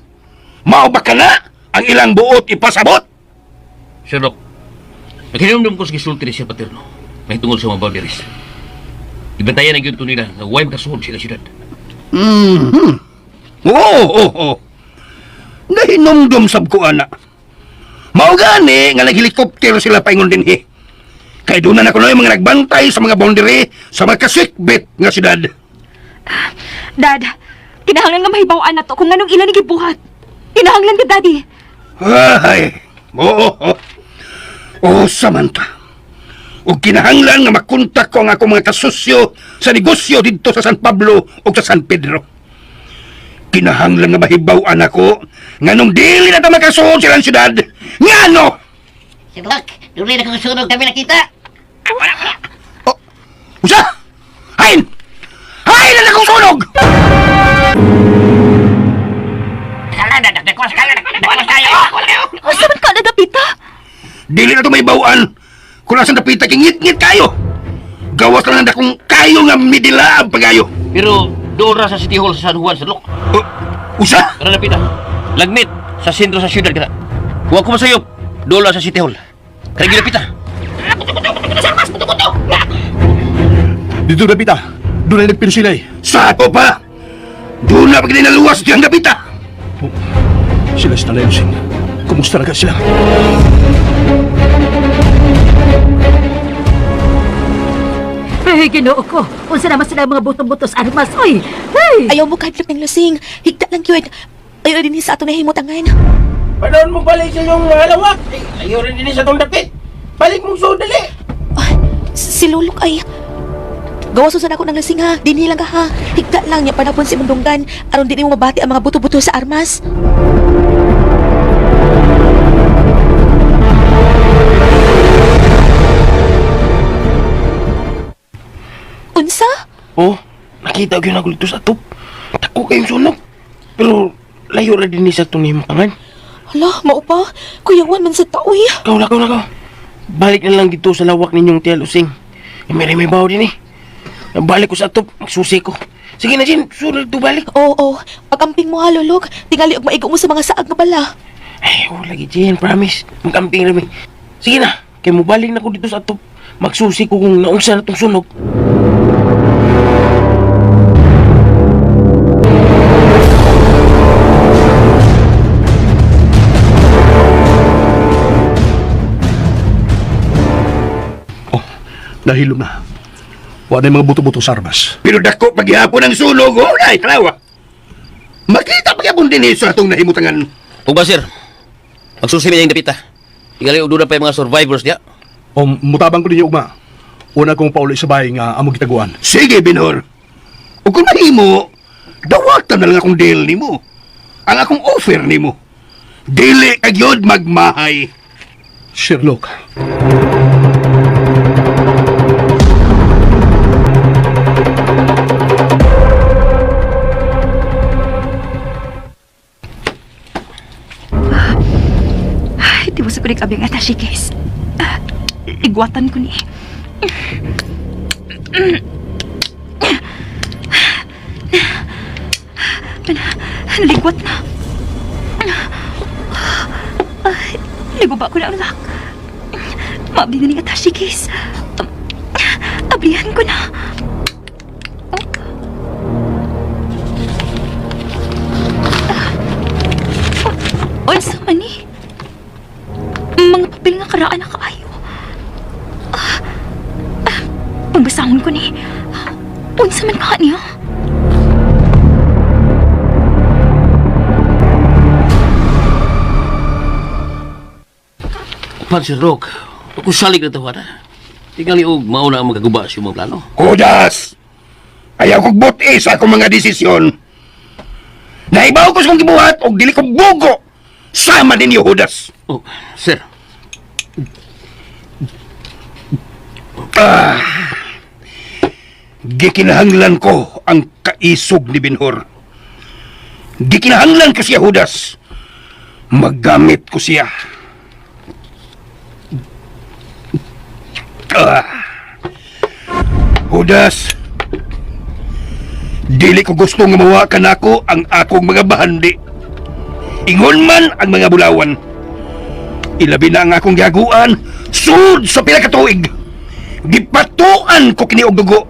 Speaker 3: Mao ba kana ang ilang buot ipasabot?
Speaker 1: Sir Rock, nakinomdom ko sa gisulti ni Sir Paterno. May tungod sa mga boundaries. Ibantayan ang gyud to nila nga way makasuod sila syudad.
Speaker 3: Mhm. Oo, oo, oo. Nahinumdum sab ko ana. Mao gani nga naghelikoptero sila paingon dinhi. Kay doon na kuno yung mga nagbantay sa mga boundary sa mga kasikbit nga syudad.
Speaker 2: Dad, kinahanglan nga mahibaw-an na to kung anong ilan ni gibuhat. Kinahanglan ka, Daddy.
Speaker 3: Ay, oo, oo. Oo, Samantha. Ug kinahanglan nga makontak ko ang akong mga kasusyo sa negosyo didto sa San Pablo ug sa San Pedro. Kinahanglan nga mahibaw-an ako nganong dili na ta makasuod silang syudad. Ngano?
Speaker 10: Sir Locke, doon na kong sunog kami nakita.
Speaker 3: Oh, usa! Hain! Hain na akong sunog!
Speaker 2: Unsa man ka na dapita?
Speaker 3: Dili na to may bawaan. Kung nasa dapita kingit-ngit kayo. Gawas lang na akong kayo nga midilaab pagayo.
Speaker 1: Pero doon ra sa City Hall sa San Juan, Sir Rock.
Speaker 3: Oh, usa!
Speaker 1: Tara na pita. Lagmit sa sentro sa syudad kana. Huwag ko masayop. Doon ra sa City Hall. Kaya gilapita.
Speaker 4: Dito na pita. Doon ay nagpinsilay.
Speaker 3: Sa ato pa! Doon na pag naluwas diyang dapita.
Speaker 4: Oh, sila sa Talayosing. Kumusta na ka sila?
Speaker 5: Ay, ginoo ko. Unsa naman sila mga buto-butos armas, oy. Hey!
Speaker 8: Ayaw mo kahadlok ng lasing. Higta lang yun. Ayaw din sa ato nahimutangan.
Speaker 7: Panahon mo balik sa iyong mga lawak. Ay, ayaw rin din sa itong dapit. Balik mong sudali.
Speaker 8: Ah, si Lulok ay... Gawas usan ako ng lasing ha. Dinhi lang ka ha. Higta lang niya panapon si Mundunggan. Aron di nimo mabati ang mga buto-buto sa armas. Unsa?
Speaker 7: Oh, nakita ko yun ako dito sa top. Tako kayong sunog. Pero layo ra din sa itong himutangan.
Speaker 8: Hala, mao pa. Kuyawan man sa tao eh.
Speaker 7: Ikaw na, ikaw na, ikaw. Balik na lang dito sa lawak ninyong tiyan, Lusing. Eh, may may bawo din eh. Balik ko sa top, magsusi ko. Sige na, Jin, sunod to balik.
Speaker 8: Oo, oo. Pag-amping mo ha, Lulok. Tingali og maigo mo sa mga saag nga bala.
Speaker 7: Ay, oh, lagi, Jin, promise. Magkamping rami. Sige na, kay mo balik na ko dito sa top. Magsusi ko kung naunsa na tong sunog.
Speaker 4: Oh, nahilom na. Wala na yung mga buto-buto sa armas.
Speaker 3: Pero dako paghihapon ang sunog, oh, nay, tanawa. Makita paghihapon din eh sa atong nahimutangan.
Speaker 1: Ug ba sir? Magsusi mi ang dapita. Igali og doon na pa yung mga survivors diya.
Speaker 4: O, mutabang ko ninyo ugma. Una kong pauli sa bahay nga among gitaguan.
Speaker 3: Sige, Binhor. O kung mahimo, dawatan na lang akong deal nimo. Ang akong offer nimo. Dili ka gyud magmahay.
Speaker 4: Sherlock.
Speaker 2: Ay, di ko ni kabing attache case. Ah, Igwatan ko ni. Naligwat na. Ay, Naguba ko na ang lock. Maabli na ni attache case. Ablihan ko na. Oh. Unsa man ni? Mga papel nga karaan na kaayo. Ah, ah, pagbasahon ko ni. Unsa man ka niya?
Speaker 1: Pan Sir Rock, kung salig na tawa na. Tingali og mauna ang magaguba sa imong plano.
Speaker 3: Judas! Ayaw kong buti sa akong mga desisyon. Naibaw ko sa kong gibuhat og dili ko bugo. Sama din ni Judas.
Speaker 1: Oh, sir.
Speaker 3: Gikinahanglan ko ang kaisog ni Binhor. Gikinahanglan ko siya, Judas. Maggamit ko siya. Ah. Judas, dili ko gusto nga mawa kanako ang akong mga bahandi. Ingon man ang mga bulawan. Ilabi na ang akong gihaguan sud sa pila ka tuig. Gipatuan ko kini og dugo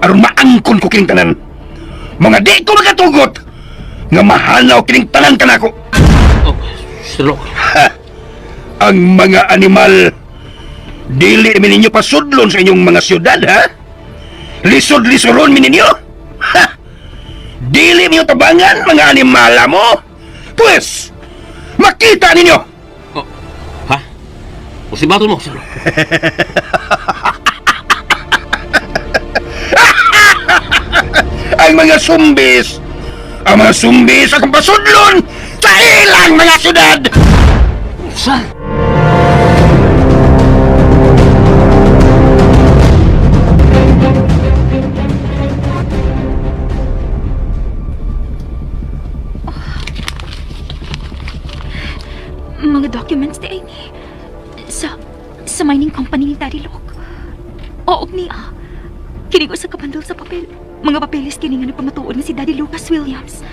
Speaker 3: aron maangkon ko kining tanan. Mga di ko makatugot nga mahanaw kining tanan kanako.
Speaker 1: Oh, Sir Luke.
Speaker 3: Ha! Ang mga animal, dili mi ninyo pasudlon sa inyong mga syudad, ha? Lisod-lisoron mi ninyo? Ha! Dili ninyo tabangan, mga animala mo! Pwes, makita ninyo!
Speaker 1: Oh, ha? O si Bato mo, Sir Luke.
Speaker 3: Ang mga sumbis! Ang mga sumbis akong pasudlon sa ilang mga syudad!
Speaker 1: Sa?
Speaker 2: Mga documents ni Amy. Sa mining company ni Daddy Luke. Oo, ni ah. Kini ko sa kabandol sa papel. Mga papeles kini nga nagpamatuod na si Daddy Lucas Williams.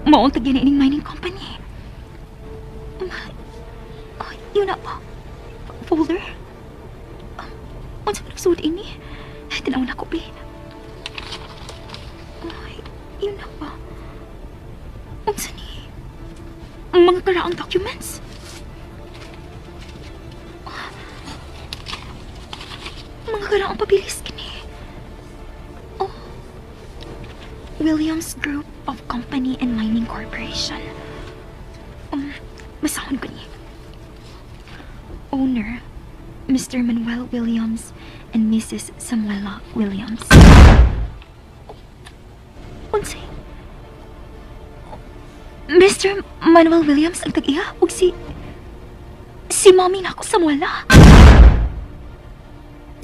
Speaker 2: Maong tagyan na ining mining company. Oh, yun na pa. Folder? Unsa man ang suod ini? Ay, tanaw na ko, be. Ay, yun na pa. Unsa ni? Mga karaang documents? Mga karaang papeles kini. Oh. Williams Group of Company and Mining Corporation. Masahon ko ni. Owner, Mr. Manuel Williams and Mrs. Samuela Williams. Unsay? Mr. Manuel Williams ang tag-iya ug si mommy na ako, Samuela.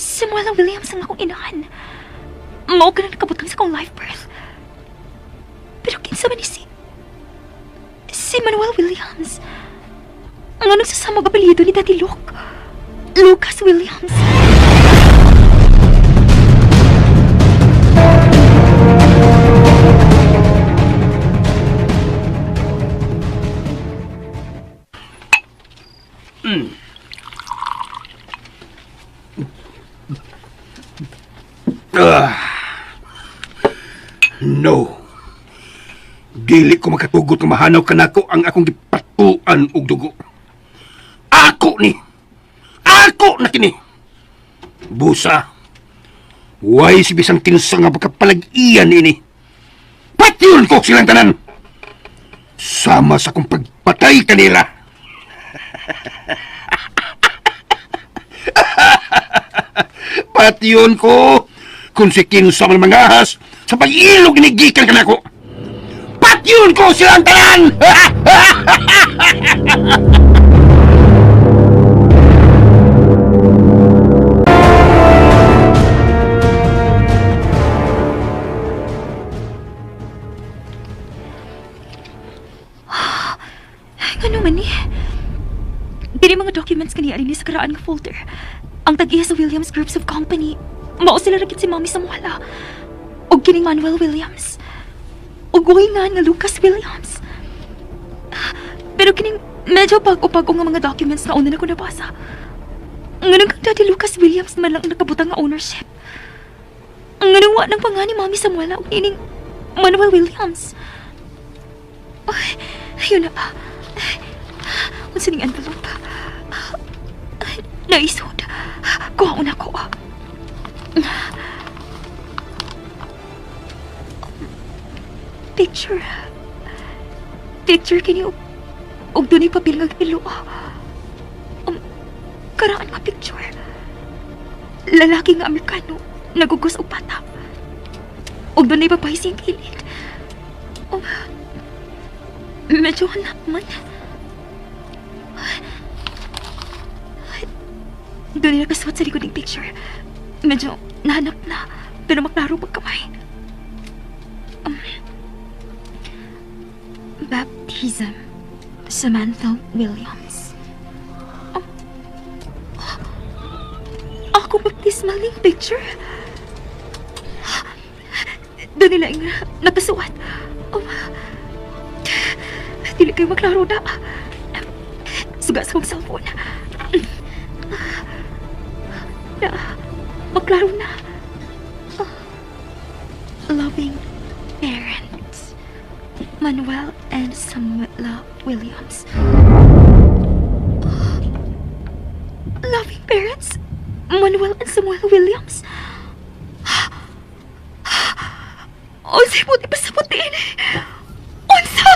Speaker 2: Samuela Williams ang akong inahan. Mao ka na nakabutang sa akong live birth. Pero kinsa man ni si Manuel Williams? Ang anong sasama apelyido ni Daddy Luke? Lucas Williams.
Speaker 3: Ah. No. Dili ko makatugot nga mahanaw kanako ang akong gipatuan og dugo. Ako ni. Ako na kini. Busa. Way si bisang kinsa nga pagkapalag-iyan ini. Patyon ko silang tanan. Sama sa akong pagpatay kanila. Patyon ko kung si kinsa man mangahas sa pag-ilog ni gikan kanako. Patyon ko silang tanan!
Speaker 2: Ngano man ni? Dili mga documents kani ari ni sa karaan nga folder. Ang tag-iya sa Williams Groups of Company. Mao sila ra gid si Mommy Samuela. Og kining Manuel Williams. Og way nga nga Lucas Williams. Pero kining medyo pag-upag nga mga documents na una na ko nabasa. Nganong kang Daddy Lucas Williams man lang ang nakabutang nga ownership. Nganong wa nang panga ni Mommy Samuela og ining Manuel Williams. Ay, ayun na pa. Unsa ning envelope? Ay, naisod. Kuha una ko. Picture. Picture kini og dunay papel nga pilo. Karaan nga picture. Lalaki nga Amerikano nagugos og bata. Og dunay babae siyang kilid. Medyo hanap man. Doon nakasuot sa likod ng picture. Medyo nahanap na, pero maklaro pagkamay. Baptism. Samantha Williams. Ako baptismal ning picture? Doon nila yung nakasuwat. Oh, dili kayo maklaro na. Suga sa kong cellphone. Na, maklaro na. Oh. Loving parents. Manuel and Samuela Williams. Oh. Loving parents? Manuel and Samuel Williams? Unsay buot ipasabot niini? Unsa?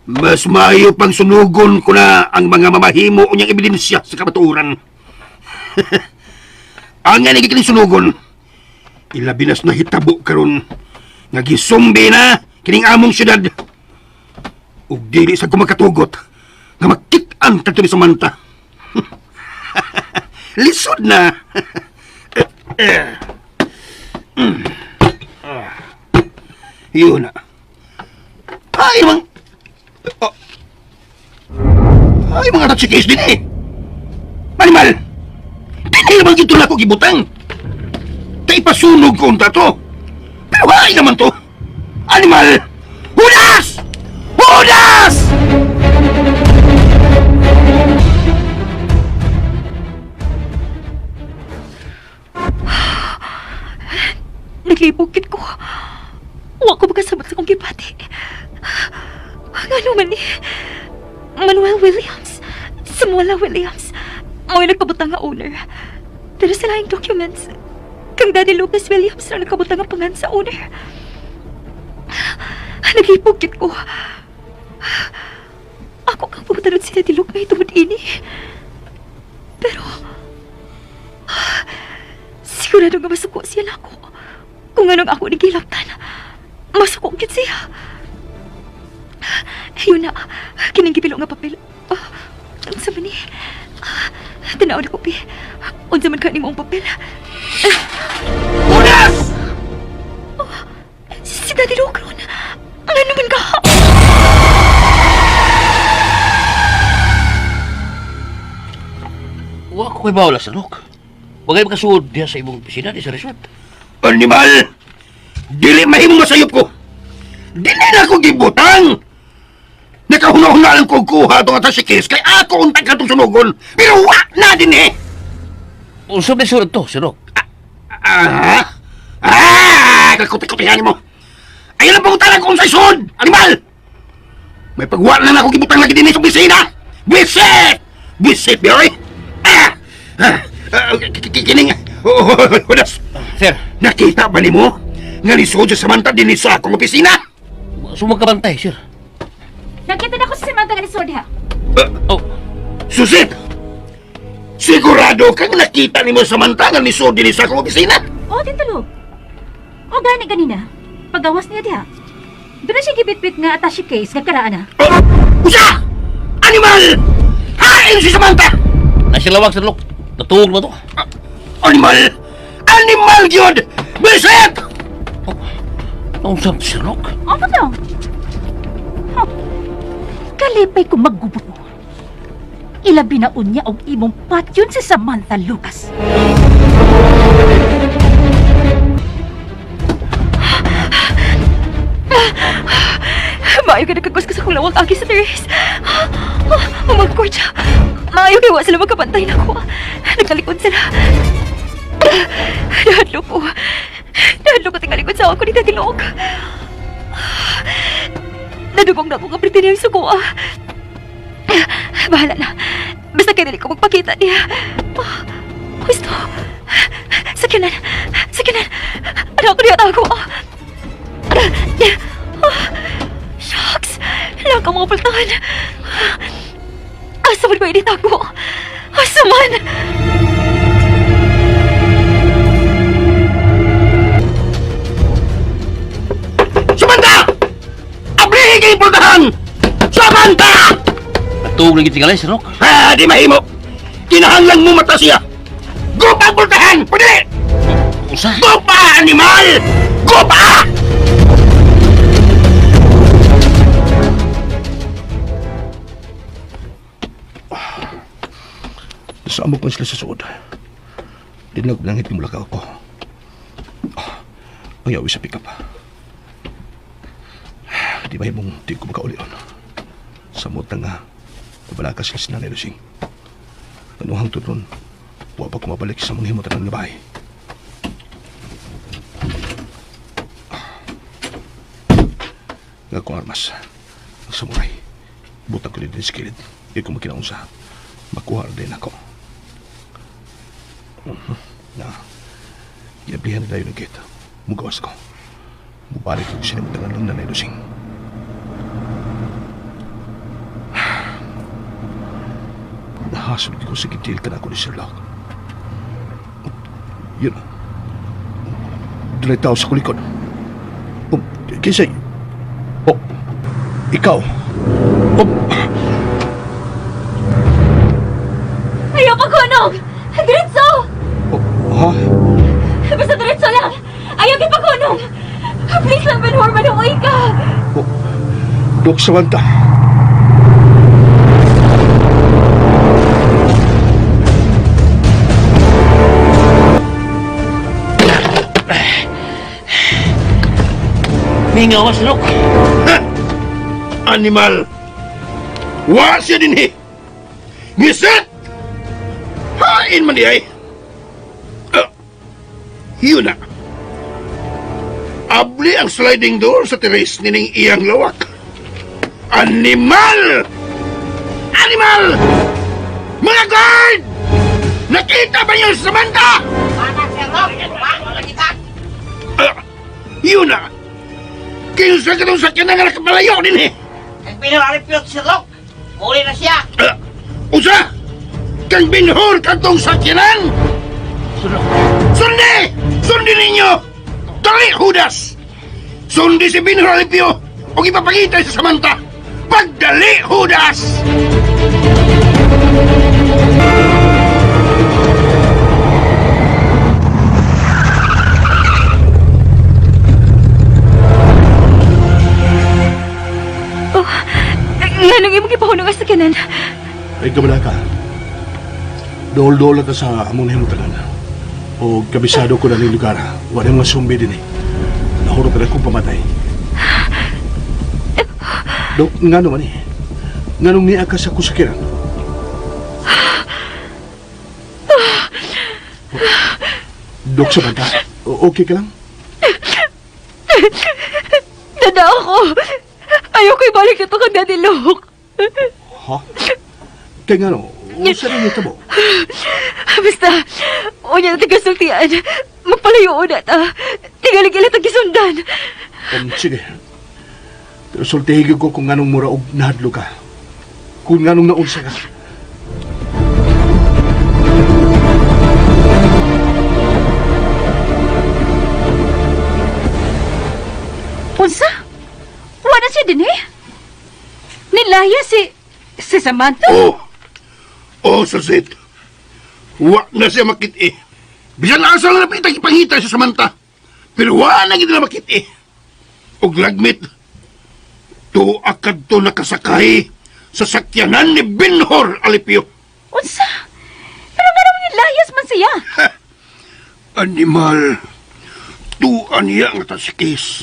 Speaker 3: Mas maayo pang sunugon ko na ang mga mamahimo unyang ebidensya sa kamatuoran. Ang nga kining sunugon, ilabi nas nahitabo karon nga gisumbi na kining among syudad. Ug dili sa kumakatugot nga makit-an kadto ni Samantha. Lisod na. Yun na. Ay, mang... Oh. Ay, mga tatsikis din eh. Animal! Dili naman gito na ako gibutang. Kay pasunog ko unta to. Pero ay naman to. Animal! Hudas! Hudas!
Speaker 2: Naglibog gid ko. Wa ko makasabot sa akong gibati. Ngano man ni Manuel Williams, Samuela Williams, mao'y nagkabutang nga owner. Pero sa laing documents, kang Daddy Lucas Williams na nagkabutang nga pangan sa owner. Naglibog gid ko. Ako kang pamatanod si Daddy Luke may tungod ini. Pero, sigurado nga masuko siya nako. Kung anong ako nagilaptan, masuko gid siya. Ayun na, kining gipilo nga papel. Oh, unsa man ni? Tanaw na ko, pi. Unsa man ka nimo ang papel?
Speaker 3: Hudas!
Speaker 2: Oh, si Daddy Luke ron. Ano naman ka?
Speaker 1: Wa ko kay bawla sa Luke. Wagay makasuod diha sa imong opisina di sa resort.
Speaker 3: Animal! Dili mahimong masayop ko! Dili na ako gibutang! Nakahuna-huna lang ko kuha itong atasikis kay ako untag ka itong sunugon. Pero wa na din eh!
Speaker 1: Unsa man suod to, Sir Luke?
Speaker 3: Ah! Ah! Kakuti-kutihan mo! Ayun ang pangutalan ko sa sud! Animal! May pagwa na ako gibutang lagi din sa opisina! Bisit! Bisit, Barry! Ah! Ah! Ah, kining... Oh, Hudas!
Speaker 1: Sir,
Speaker 3: Nakita ba nimo? Nga lisod sa Samantha din sa akong opisina?
Speaker 1: sumagkabantay, sir.
Speaker 5: Nakita na ko si Samantha nga nisod ha.
Speaker 1: Oh,
Speaker 3: Susit! Sigurado kang nakita nimo Samantha nga lisod din sa akong opisina?
Speaker 5: Oh, tintulog. O gani ganina. Pagawas niya diha. Doon na siya gibitbit nga attache case nga karaan na.
Speaker 3: Oh, usa! Animal! Hain si Samantha!
Speaker 1: nasilawag, Sir Luke. Natuog na to.
Speaker 3: Animal! Animal gyud! Bisit!
Speaker 1: Unsa man, Sir Luke?
Speaker 5: O, patong. Huh. Kalipay ko maggubot mo. Ilabi na unya og imong patyon si Samantha Lucas.
Speaker 2: Maayo ka nagkagos ko sa akong lawag agi sa terrace. Oh, mga kwarta. Maayo kay wa sila magkabantay na ko. Nagtalikod sila. Nahadlok ko. Nahadlok ko tingalikod sa ako ni Daddy Luke. Nadugong na ko nga pretty niya yung suko. Bahala na. Basta kay dili ko magpakita niya. Oh, gusto. Sakyanan. Sakyanan. Ano ako niya tago? Oh, shucks! Lang ang mga pultahan. Asa man ko initago? Asa man?
Speaker 3: Samantha! Ablihi kay pultahan! Samantha!
Speaker 1: Natuog lagi tingalay, Sir Luke.
Speaker 3: Ha, di mahimo! Kinahanglan mo mata siya! Gupa ang pultahan! Pwede!
Speaker 1: Unsa?
Speaker 3: Gupa, animal! Gupa!
Speaker 4: Samok man sila sa suod. Di na langit mulakaw ko. Ah, ang yawi sa pick-up. Di ba himong di ko makaulion. Samot na nga, nabala ka sila si Nanay Lusing. Ano hangtod ron, wa pa ko mabalik sa mga himutan ng bahay. Nga kong armas, ang samurai. Butang ko din sa kilid. Di ko makinaunsa. Makuha din ako. Na, ginablihan nila yun ang gate. Mugawas ko. Mubalik ko sinimutangan lang Nanay Lusing. Nahasol ko sa gitil ka na ako ni Sherlock. Yun. Dunay tao sa kulikod. Oh, kinsay? Oh, ikaw. Oh,
Speaker 2: Ayaw paghunog! Diretso!
Speaker 4: Oh, ha?
Speaker 2: Basta diretso lang! Ayaw gipaghunog! Please lang, Benhur, maluoy ka!
Speaker 4: Oh, Dok Samantha.
Speaker 1: Mingaw si Lok.
Speaker 3: Ha? Animal! Wa siya din eh! Ngisat! Hain man di ay! Yun na. Abli ang sliding door sa terrace nining iyang lawak. Animal! Animal! Mga guard! Nakita ba niyo si Samantha? Yun na. Kinsa ka nung sakyan nga nakapalayo din eh.
Speaker 10: Pinararipyot si Rock. Uli na siya.
Speaker 3: Usa! Kang binhor kantong sakyanan! Sundi! Sundi ninyo! Dali, Judas! Sundi si Binhor Alipio o ipapakita sa Samantha! Pagdali, Judas!
Speaker 2: Oh, nganong imong gipahunog ang sakyanan?
Speaker 4: Ay, kabala ka. Dool-dool na ta sa among nahimutangan. O kabisado ko na ning lugar. Wala mga sumbi din eh. Nahurot na kong pamatay. Dok, nga naman eh. Nganong niya ka sa kusakiran? Dok, Samantha, okay ka lang?
Speaker 2: Dada ako! Ayaw ko ibalik ito kang Daddy Luke.
Speaker 4: Ha? Kaya nga no, unsa rin ito mo?
Speaker 2: Basta, unya na taga-sultian. Magpalayo na ta. Tingalig ila tagisundan.
Speaker 4: Sige. Pero sultihin ko kung anong mura og nahadlo ka. Kung anong naunsa ka.
Speaker 5: Unsa? Wala siya din eh. Nilaya si Samantha.
Speaker 3: Oh! Oh, Susit! Wa na siya makit-i. Bisan asa lang napita ipangita sa Samantha. Pero wa na gid na makit-i. Og lagmit, tuwa kadto nakasakay sa sakyanan ni Binhor Alipio.
Speaker 5: Unsa? Pero nga naman nilayas man siya.
Speaker 3: Animal, tuwa niya ang tasikis.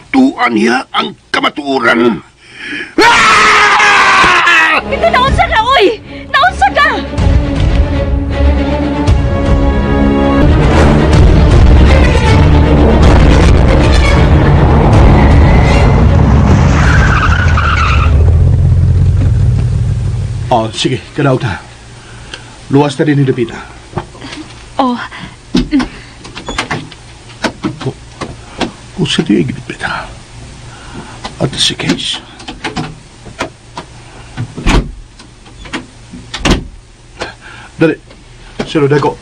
Speaker 3: Tuwa niya ang kamatuoran. Ah!
Speaker 5: Ito naunsa ka, oy! Naunsa ka!
Speaker 4: Oh, sige, kanaog na. Luwas na din ni Lupita.
Speaker 2: Oh,
Speaker 4: Kung sa diyo ginipita. At si case. Dali. Sino dako?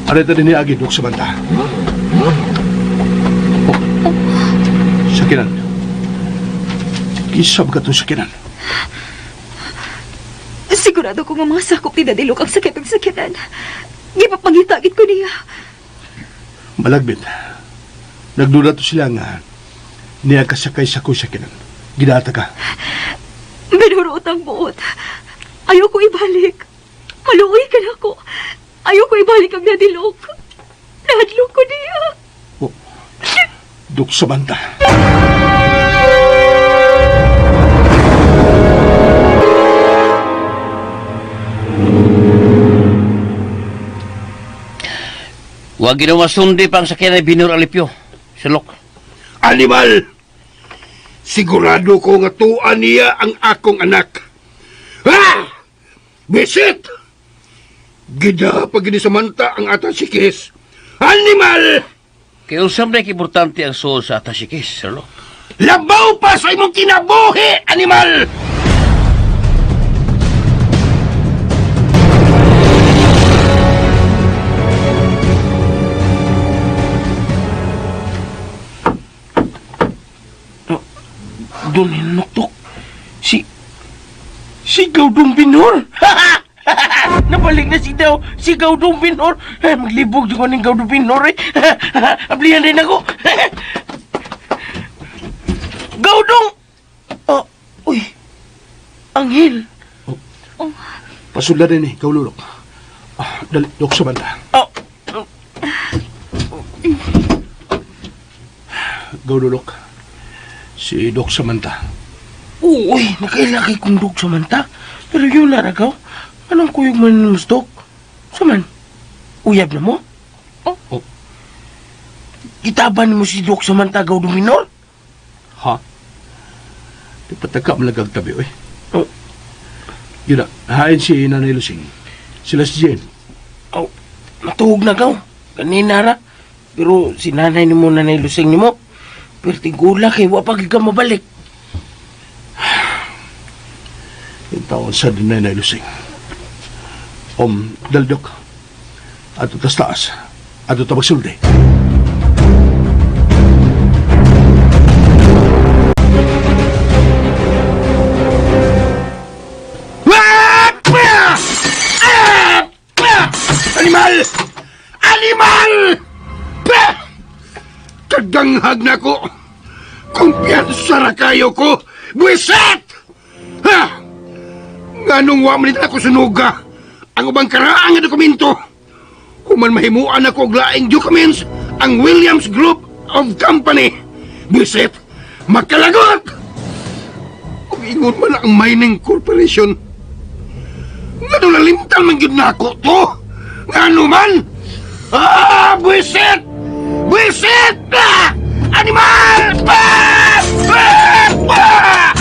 Speaker 4: Ano ito din ni Agi, Dok Samantha? Oh. Sakinan. Kisab ka itong sakinan.
Speaker 2: Sigurado ko nga mga sakop ni Daddy Luke ang sakit ang sakitan. Gipapangitagit ko niya.
Speaker 4: Malagbit. Nagduda to sila nga niya kasakay sa kusakinan. Gidata ka.
Speaker 2: Binurot ang buot. Ayaw ko ibalik. Maluoy ka na ako. Ayaw ko ibalik ang Daddy Luke. Nahadlok ko niya.
Speaker 4: Oh, Dok Samantha.
Speaker 1: Huwag ginawa masundi pa ang sakyan ni Binor Alipio. Sulok.
Speaker 3: Animal! Sigurado ko nga tuwa niya ang akong anak. Ha! Bisit! Gida pag ni Samantha ang atas si Chris. Animal!
Speaker 1: Kaya usam na importante ang suod sa atasikis, Sir Lok.
Speaker 3: Labaw pa sa imong kinabuhi, animal!
Speaker 7: Doon hinuktok. Si... Si Gaudong Binor! Nabalik na si Daw! Si Gaudong Binor! Eh, maglibog yung kaning Gaudong Binor eh! Ablihan din ako! Gaudong! Oh, uy! Anghel!
Speaker 4: Oh. Pasudla din eh, kaululok. Ah, dali, Dok Samantha.
Speaker 7: Oh,
Speaker 4: Gaululok. Si Dok Samantha.
Speaker 7: uy! Nakailaki kong dog Samantha. Pero yun na ragaw. Anong kuyog man mo dog? Saman, uyab na mo?
Speaker 2: Oh.
Speaker 4: Oh.
Speaker 7: Kitaban mo si Dok Samantha Gaudong Binor?
Speaker 4: Ha? Di patagka malagag tabi, oy.
Speaker 7: Oh.
Speaker 4: Yun na, hain si Nanay Lusing. Sila si Jane.
Speaker 7: Oh, matuog na gaw. Kanina ra. Pero si nanay nimo nanay Lusing nimo. Pero tigula kay wa pa gid ka mabalik.
Speaker 4: Yung taon sa Nanay Lusing. Daldok. Ato tas taas. Ato tabagsuldi.
Speaker 3: Animal! Animal! Bah! Kaganghag na ko! Kumpiyansa ra kayo ko! Buwisit! Ha! Nganong wa man ako sunuga ang ubang karaang nga dokumento. Human mahimuan ako og laing documents ang Williams Group of Company. Buwisit! Makalagot! Ug ingon man ang mining corporation. Ngano nalimtan man gyud nako to? Ngano man? Ah, buwisit! Buwisit! Ah! Animal! Ah! Ah! Ah!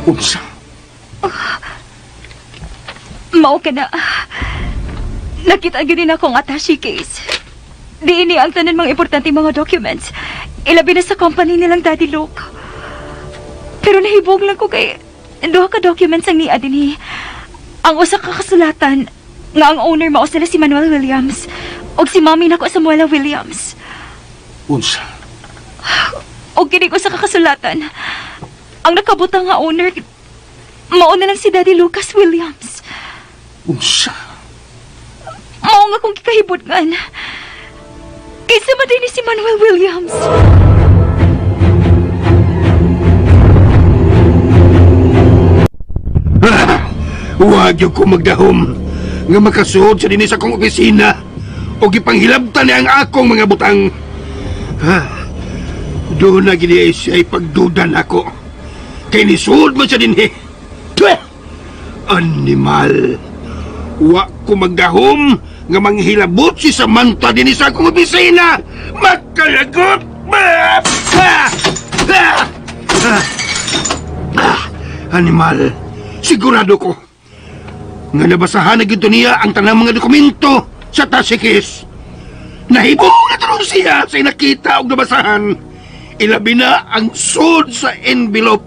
Speaker 4: Unsa?
Speaker 2: Mao ka na. Nakita gyud din ako ang attache case. Di ini ang tanan mga importante mga documents. Ilabi na sa company nilang Daddy Luke. Pero nahibog lang ko kay duha ka documents ang niya dinhi. Ang usa ka kasulatan nga ang owner mao sila si Manuel Williams ug si mommy nako Samuela Williams.
Speaker 4: Unsa?
Speaker 2: Og kini usa ka kasulatan. Ang nakabutang nga owner mao na lang si Daddy Lucas Williams.
Speaker 4: Unsa?
Speaker 2: Mao nga kong kikahibot-ngan. Kaysa man din ni si Manuel Williams.
Speaker 3: Huwag yung ko magdahom nga makasuod sa dinhi sa akong opisina o gipanghilabtan niya ang akong mga butang. Ha? Doon na gini siya pagduda nako. Kay nisuod man siya dinhi. Tuh! Animal! Wa ko magdahom nga manghilabot si Samantha dinhi sa akong opisina. Makalagot! Ah! Ah! Ah! Ah! Ah! Animal! Sigurado ko nga nabasahan na gito niya ang tanang mga dokumento sa tasikis. Nahibong na tunog siya sa nakita og nabasahan. Ilabi na ang sud sa envelope.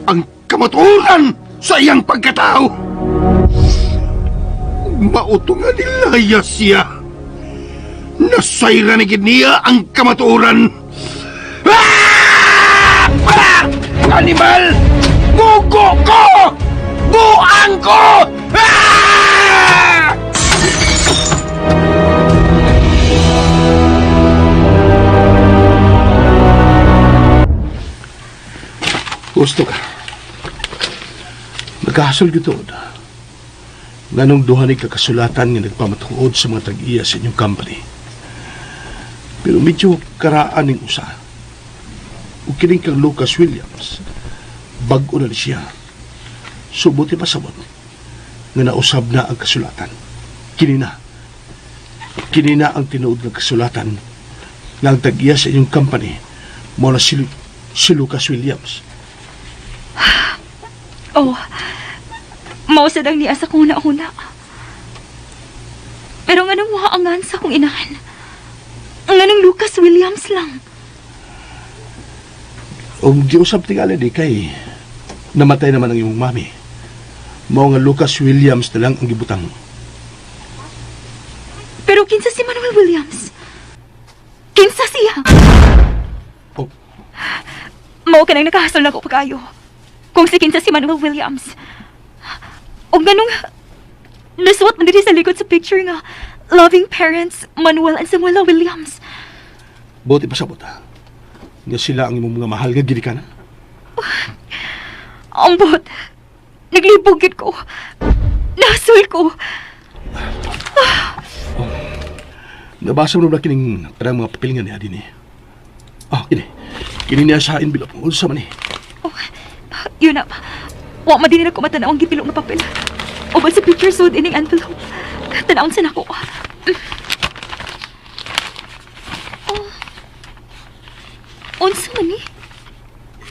Speaker 3: Ang kamatuoran sa iyang pagkatao. Mauto nga nilaya siya. Nasayra na gid niya ang kamatuoran. Ah! Ah! Animal! Gugo ko! Buang ko! Ah!
Speaker 4: Gusto ka. Nagkahasol gituod. Nganong duha ni kakasulatan nga nagpamatuod sa mga tag-iya sa inyong company. Pero medyo karaan ning usa. Ug kining kang Lucas Williams, bag-o na ni siya. Subuti pa sabot nga nausab na ang kasulatan. Kini na. Kini na ang tinuod nga kasulatan nga ang tag-iya sa inyong company mao na si Lucas Williams.
Speaker 2: Oh, mausad ang niya sa kong una-una. Pero nga nang waangan sa akong inahan. Nga nang Lucas Williams lang.
Speaker 4: Og giusab tingali di kay namatay naman ang imong mami. Mao nga Lucas Williams na lang ang gibutang.
Speaker 2: Pero kinsa si Manuel Williams? Kinsa siya?
Speaker 4: Oh.
Speaker 2: Mao ka nang nakahasol na ko pagkayo. Kung si kinsa si Manuel Williams. O ganong nasuot man diri sa likod sa picture nga loving parents Manuel and Samuela Williams.
Speaker 4: Buti pa sabot ha. Nga sila ang imong mga mahal nga ginikanan.
Speaker 2: Ambot. Naglibog gyud ko. Nasol ko.
Speaker 4: Nabasa mo na ba kining parang mga papel nga niya din eh. Ah, kini. Kini niya sa envelope. Unsa man eh.
Speaker 2: Oh, yun na. Wa man din nila ko matanaw ang gipilo nga papel. Uban sa picture sud ining envelope. Tanawon sa nako. Oh. Unsa man ni?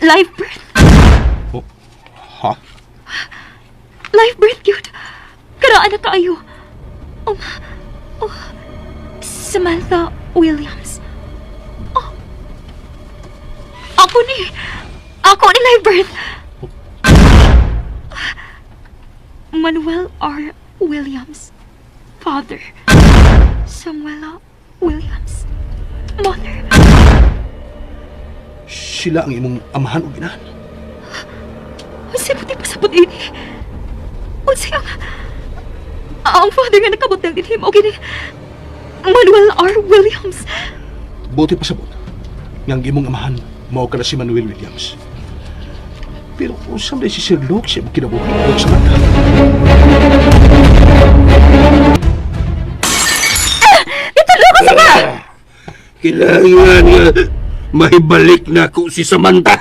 Speaker 2: Live birth.
Speaker 4: Oh, ha?
Speaker 2: Live birth gyud. Karaan na kaayo. Oh, Samantha Williams. Oh. Ako ni. Ako ni live birth. Manuel R. Williams. Father. Samuela Williams. Mother.
Speaker 4: Sila ang imong amahan o ginahan.
Speaker 2: Unsay puti pasabot ini? Unsay ang father nga nakabot ng dinhi mao gini Manuel R. Williams.
Speaker 4: Buti pa sabot. Nga ang imong amahan mao ka na si Manuel Williams. Pero unsa man si Sir Luke sa imong kinabuhi ug Samantha?
Speaker 3: Kailangan nga mahibalik na ko si Samantha.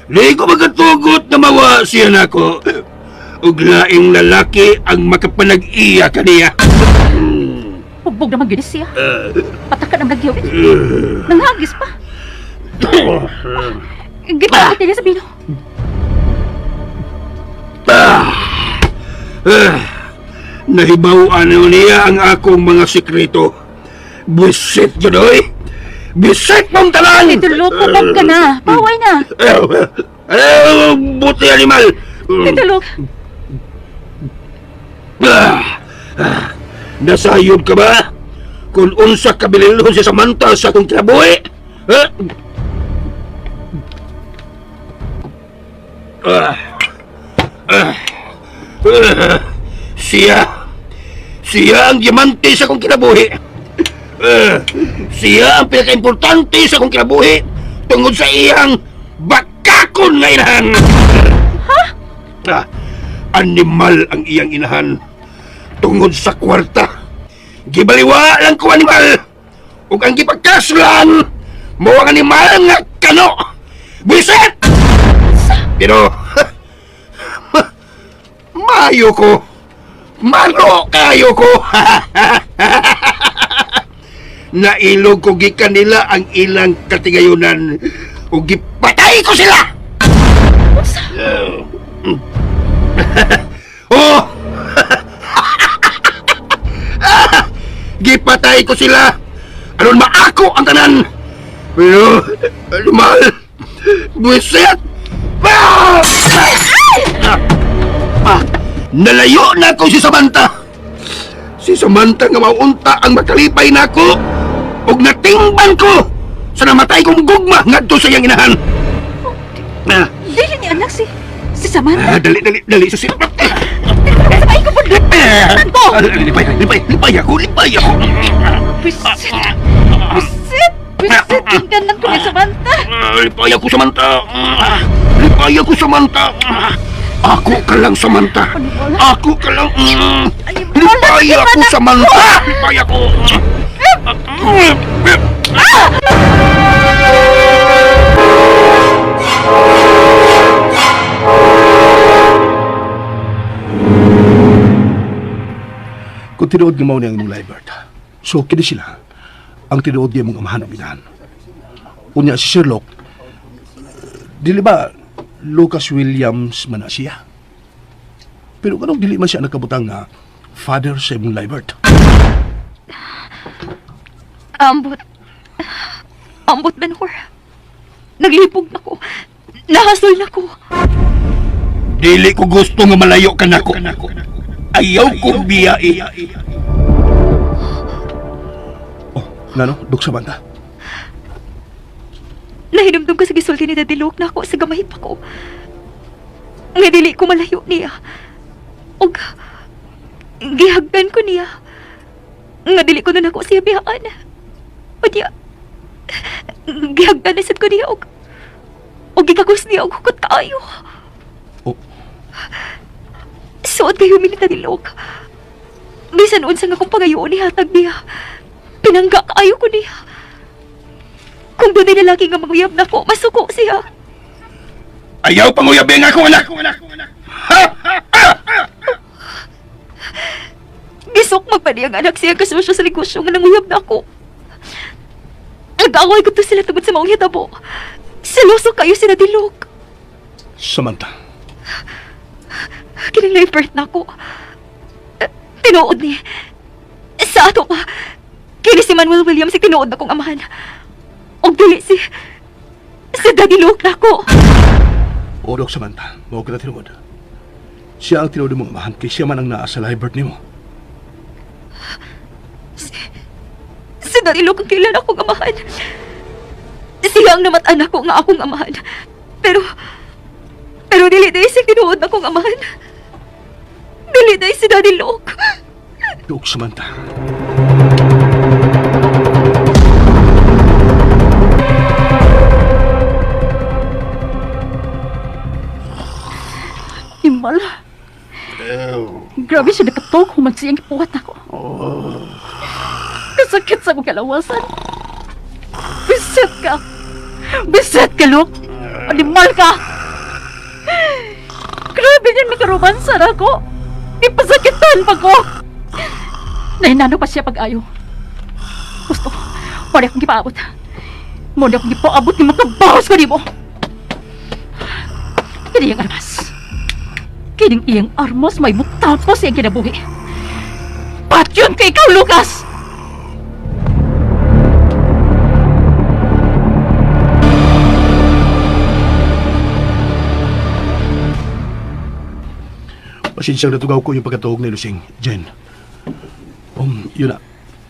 Speaker 3: Di ko magatugot na mawa siya nako. Ug laing lalaki ang makapanag-iya kaniya.
Speaker 5: Hugbog naman gyud siya. Pataka naman nagyaw. Nanghagis pa. Gitawag nila sa bino.
Speaker 3: Nahibaw-an niya ang akong mga sikreto. Buset yun, oy! Buset mong tanan!
Speaker 5: Tito Luke, huwag ka na. Paway na.
Speaker 3: Eh, buti animal!
Speaker 5: Tito Luke,
Speaker 3: Ah, ah, nasayod ka ba? Kung unsa kabililhon si Samantha sa akong kinabuhi? Ha? Ah, ah, ah, siya. Siya ang diamante sa akong kinabuhi. Ah, siya ang pinakaimportante sa akong kinabuhi tungod sa iyang bakakon nga inahan. Ha? Ah, animal ang iyang inahan tungod sa kwarta. Gibaliwa lang ko animal. Ug ang gipagkaslan mo ang animal nga kano. Buisit! Pero mayo ko. Mano kayo ko. Nailog ko gikan nila ang ilang katigayunan ug gipatay ko sila. Oh! Gipatay ko sila. Aron maako ang tanan. Pero, animal, buwisit! Ah! Ah! Ah! Nalayo na ako si Samantha. Si Samantha nga maunta ang makalipay nako ug natingban ko sa namatay kong gugma ngadto sa iyang inahan. Ah,
Speaker 5: dili ni anak si Samantha.
Speaker 3: ah, dali, dali, dali, susi.
Speaker 5: Ay, ko po. Tanto!
Speaker 3: Ah, lipay, lipay, lipay ako, lipay ako.
Speaker 5: Bisit! Bisit! Bisit! Tingnan ko ni Samantha.
Speaker 3: Lipaya ko, Samantha. Lipaya ko, Samantha. Ako ka lang, Samantha. Ako ka lang. Lipaya ko, Samantha. Lipaya ko.
Speaker 4: Kung tinuod nga mao ni ang imong live birth, so kini sila ang tinuod nga imong amahan ug inahan. Unya si Sherlock, dili ba Lucas Williams man na siya? Pero kanong dili man siya nagkabutang nga father sa imong live birth?
Speaker 2: Ambot. Ambot, Benhur. Naglipog na ko. Nahasol na ko.
Speaker 3: Dili ko gusto nga malayo ka nako. Ayaw ko biyae.
Speaker 4: Oh, ngano, Dok Samantha?
Speaker 2: Nahinumdum ko sa gisulti ni Daddy Luke na ako sa gamay pa ko. Nga dili ko malayo niya. Og gihagdan ko niya. Nga dili ko na nako siya biyaan. O diya, gihagdan na sad ko niya og gikagos niya og hukot kaayo.
Speaker 4: Oh.
Speaker 2: Suod kayo mi ni Daddy Luke. Bisan unsa nga akong pagayoon nihatag niya. Pinangga kaayo ko niya. Kung doon lalaki nga manguyab na ko, masuko siya.
Speaker 3: Ayaw panguyabi ang akong anak.
Speaker 2: Gisok magpani ang anak siya kasosyo sa negosyo nga nanguyab na ako. Nag-away ko to sila tungod sa maong hitabo. Seloso kayo sila Dilok.
Speaker 4: Samantha,
Speaker 2: Kining life birth na ako. Tinuod ni. Sa ato pa. Kini si Manuel Williams si tinuod na kong amahan. Og dili si... Si Daddy Luke na ako.
Speaker 4: o Dok Samantha, mao ka na tinuod. Siya ang tinuod mong amahan kay siya man ang naa sa live birth nimo.
Speaker 2: Si Daddy Luke ang kailan akong amahan. Siya ang namatan ako nga akong amahan. Pero... Pero dili dahil siya tinuod na akong amahan. Dili dahil si Daddy Luke.
Speaker 4: Dok Samantha.
Speaker 5: Imal. Grabe siya nakatog human siyang ipuhat ako. Kasakit sa akong kalawasan. Bisit ka. Bisit ka, Luke. Animal ka. Grabe niyan makaromansa na ako. Ipasakitan pa ko. Nahinano pa siya pag-ayo. Gusto, wala akong gipaabot. Muna akong gipaabot ni makabawas ko nimo. Kini ang armas. Kining iyang armas may mutapos iyang kinabuhi. Patyon kay ikaw, Lucas!
Speaker 4: Pasensyang natugaw ko yung pagkatuog ni Lusing. Jen. Yun na.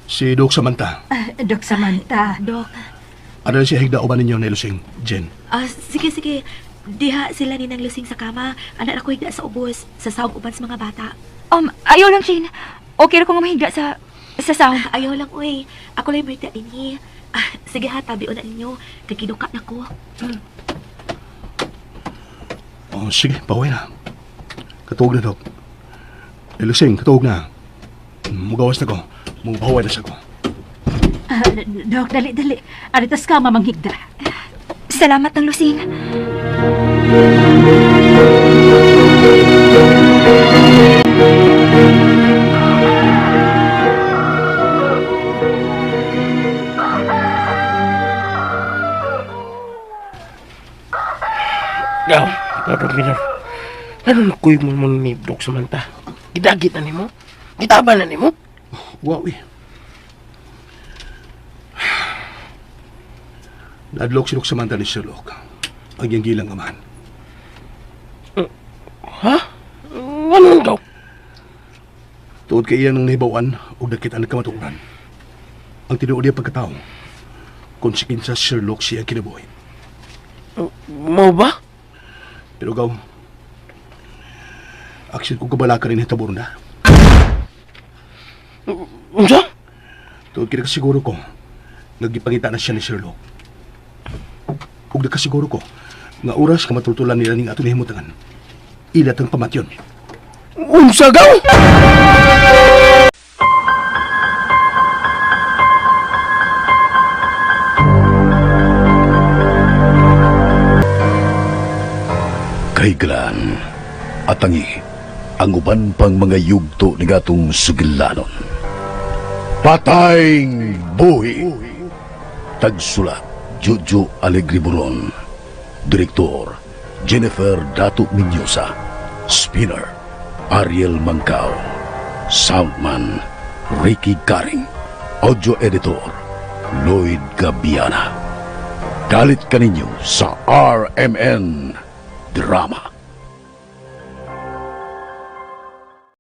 Speaker 4: Si Dok Samantha.
Speaker 9: Dok Samantha.
Speaker 8: Dok,
Speaker 4: Ano na siya higda uban ninyo ni Lusing, Jen?
Speaker 8: sige sige. Diha sila ni nang lusing sa kama. Anak ako higda sa ubos, sa sawag uban sa mga bata.
Speaker 2: Ayaw lang, Shane. Okay ra ko nga mahigda sa... sa sound.
Speaker 8: Ayaw lang, uy. Ako lang mahigda dinhi. Sige ha, tabi na ninyo. Kay kinuka na ko.
Speaker 4: Oh, sige, pauwi na. Katuog na, Dok. Eh, Lusing, katuog na. Mugawas na ko. Mubaway na siya ko.
Speaker 5: Dok, dali, dali. Aritas ka, mamanghigda.
Speaker 2: Salamat ng Lusing.
Speaker 7: Gaw, Dok Minor. Ano kuy mo mo ni Dok Samantha? Gidagit na nimo? Gitaba na nimo?
Speaker 4: Wow, eh. Naadlok si Dok Samantha ni Sherlock. Ang iyang gilang amahan.
Speaker 7: Ha? Ano daw?
Speaker 4: Tuod kay iyang nahibawan o nakita ang kamatuoran. Ang tinuod niya pagkatao, kung si kinsa Sherlock siya kinabuhi.
Speaker 7: Mo ba?
Speaker 4: Pero gaw, aksyon kong kabala ka rin hitabor na.
Speaker 7: Unsa?
Speaker 4: Tuod kinakasiguro ko, nagipangita na siya ni Sherlock. Ug nakasiguro ko nga oras nga matultulan nila ning ato nahimutangan. Ila tang pamatyon.
Speaker 7: Unsa gaw?
Speaker 11: Kahigalaan, atangi, ang uban pang mga yugto ni gatong sugilanon. Patayng buhi! Tagsulat, Jojo Alegre Buron. Direktor, Jennifer Dato Minyosa. Spinner, Ariel Mangkao. Soundman, Ricky Garing. Audio Editor, Lloyd Gabiana. Galit kaninyo sa RMN Drama.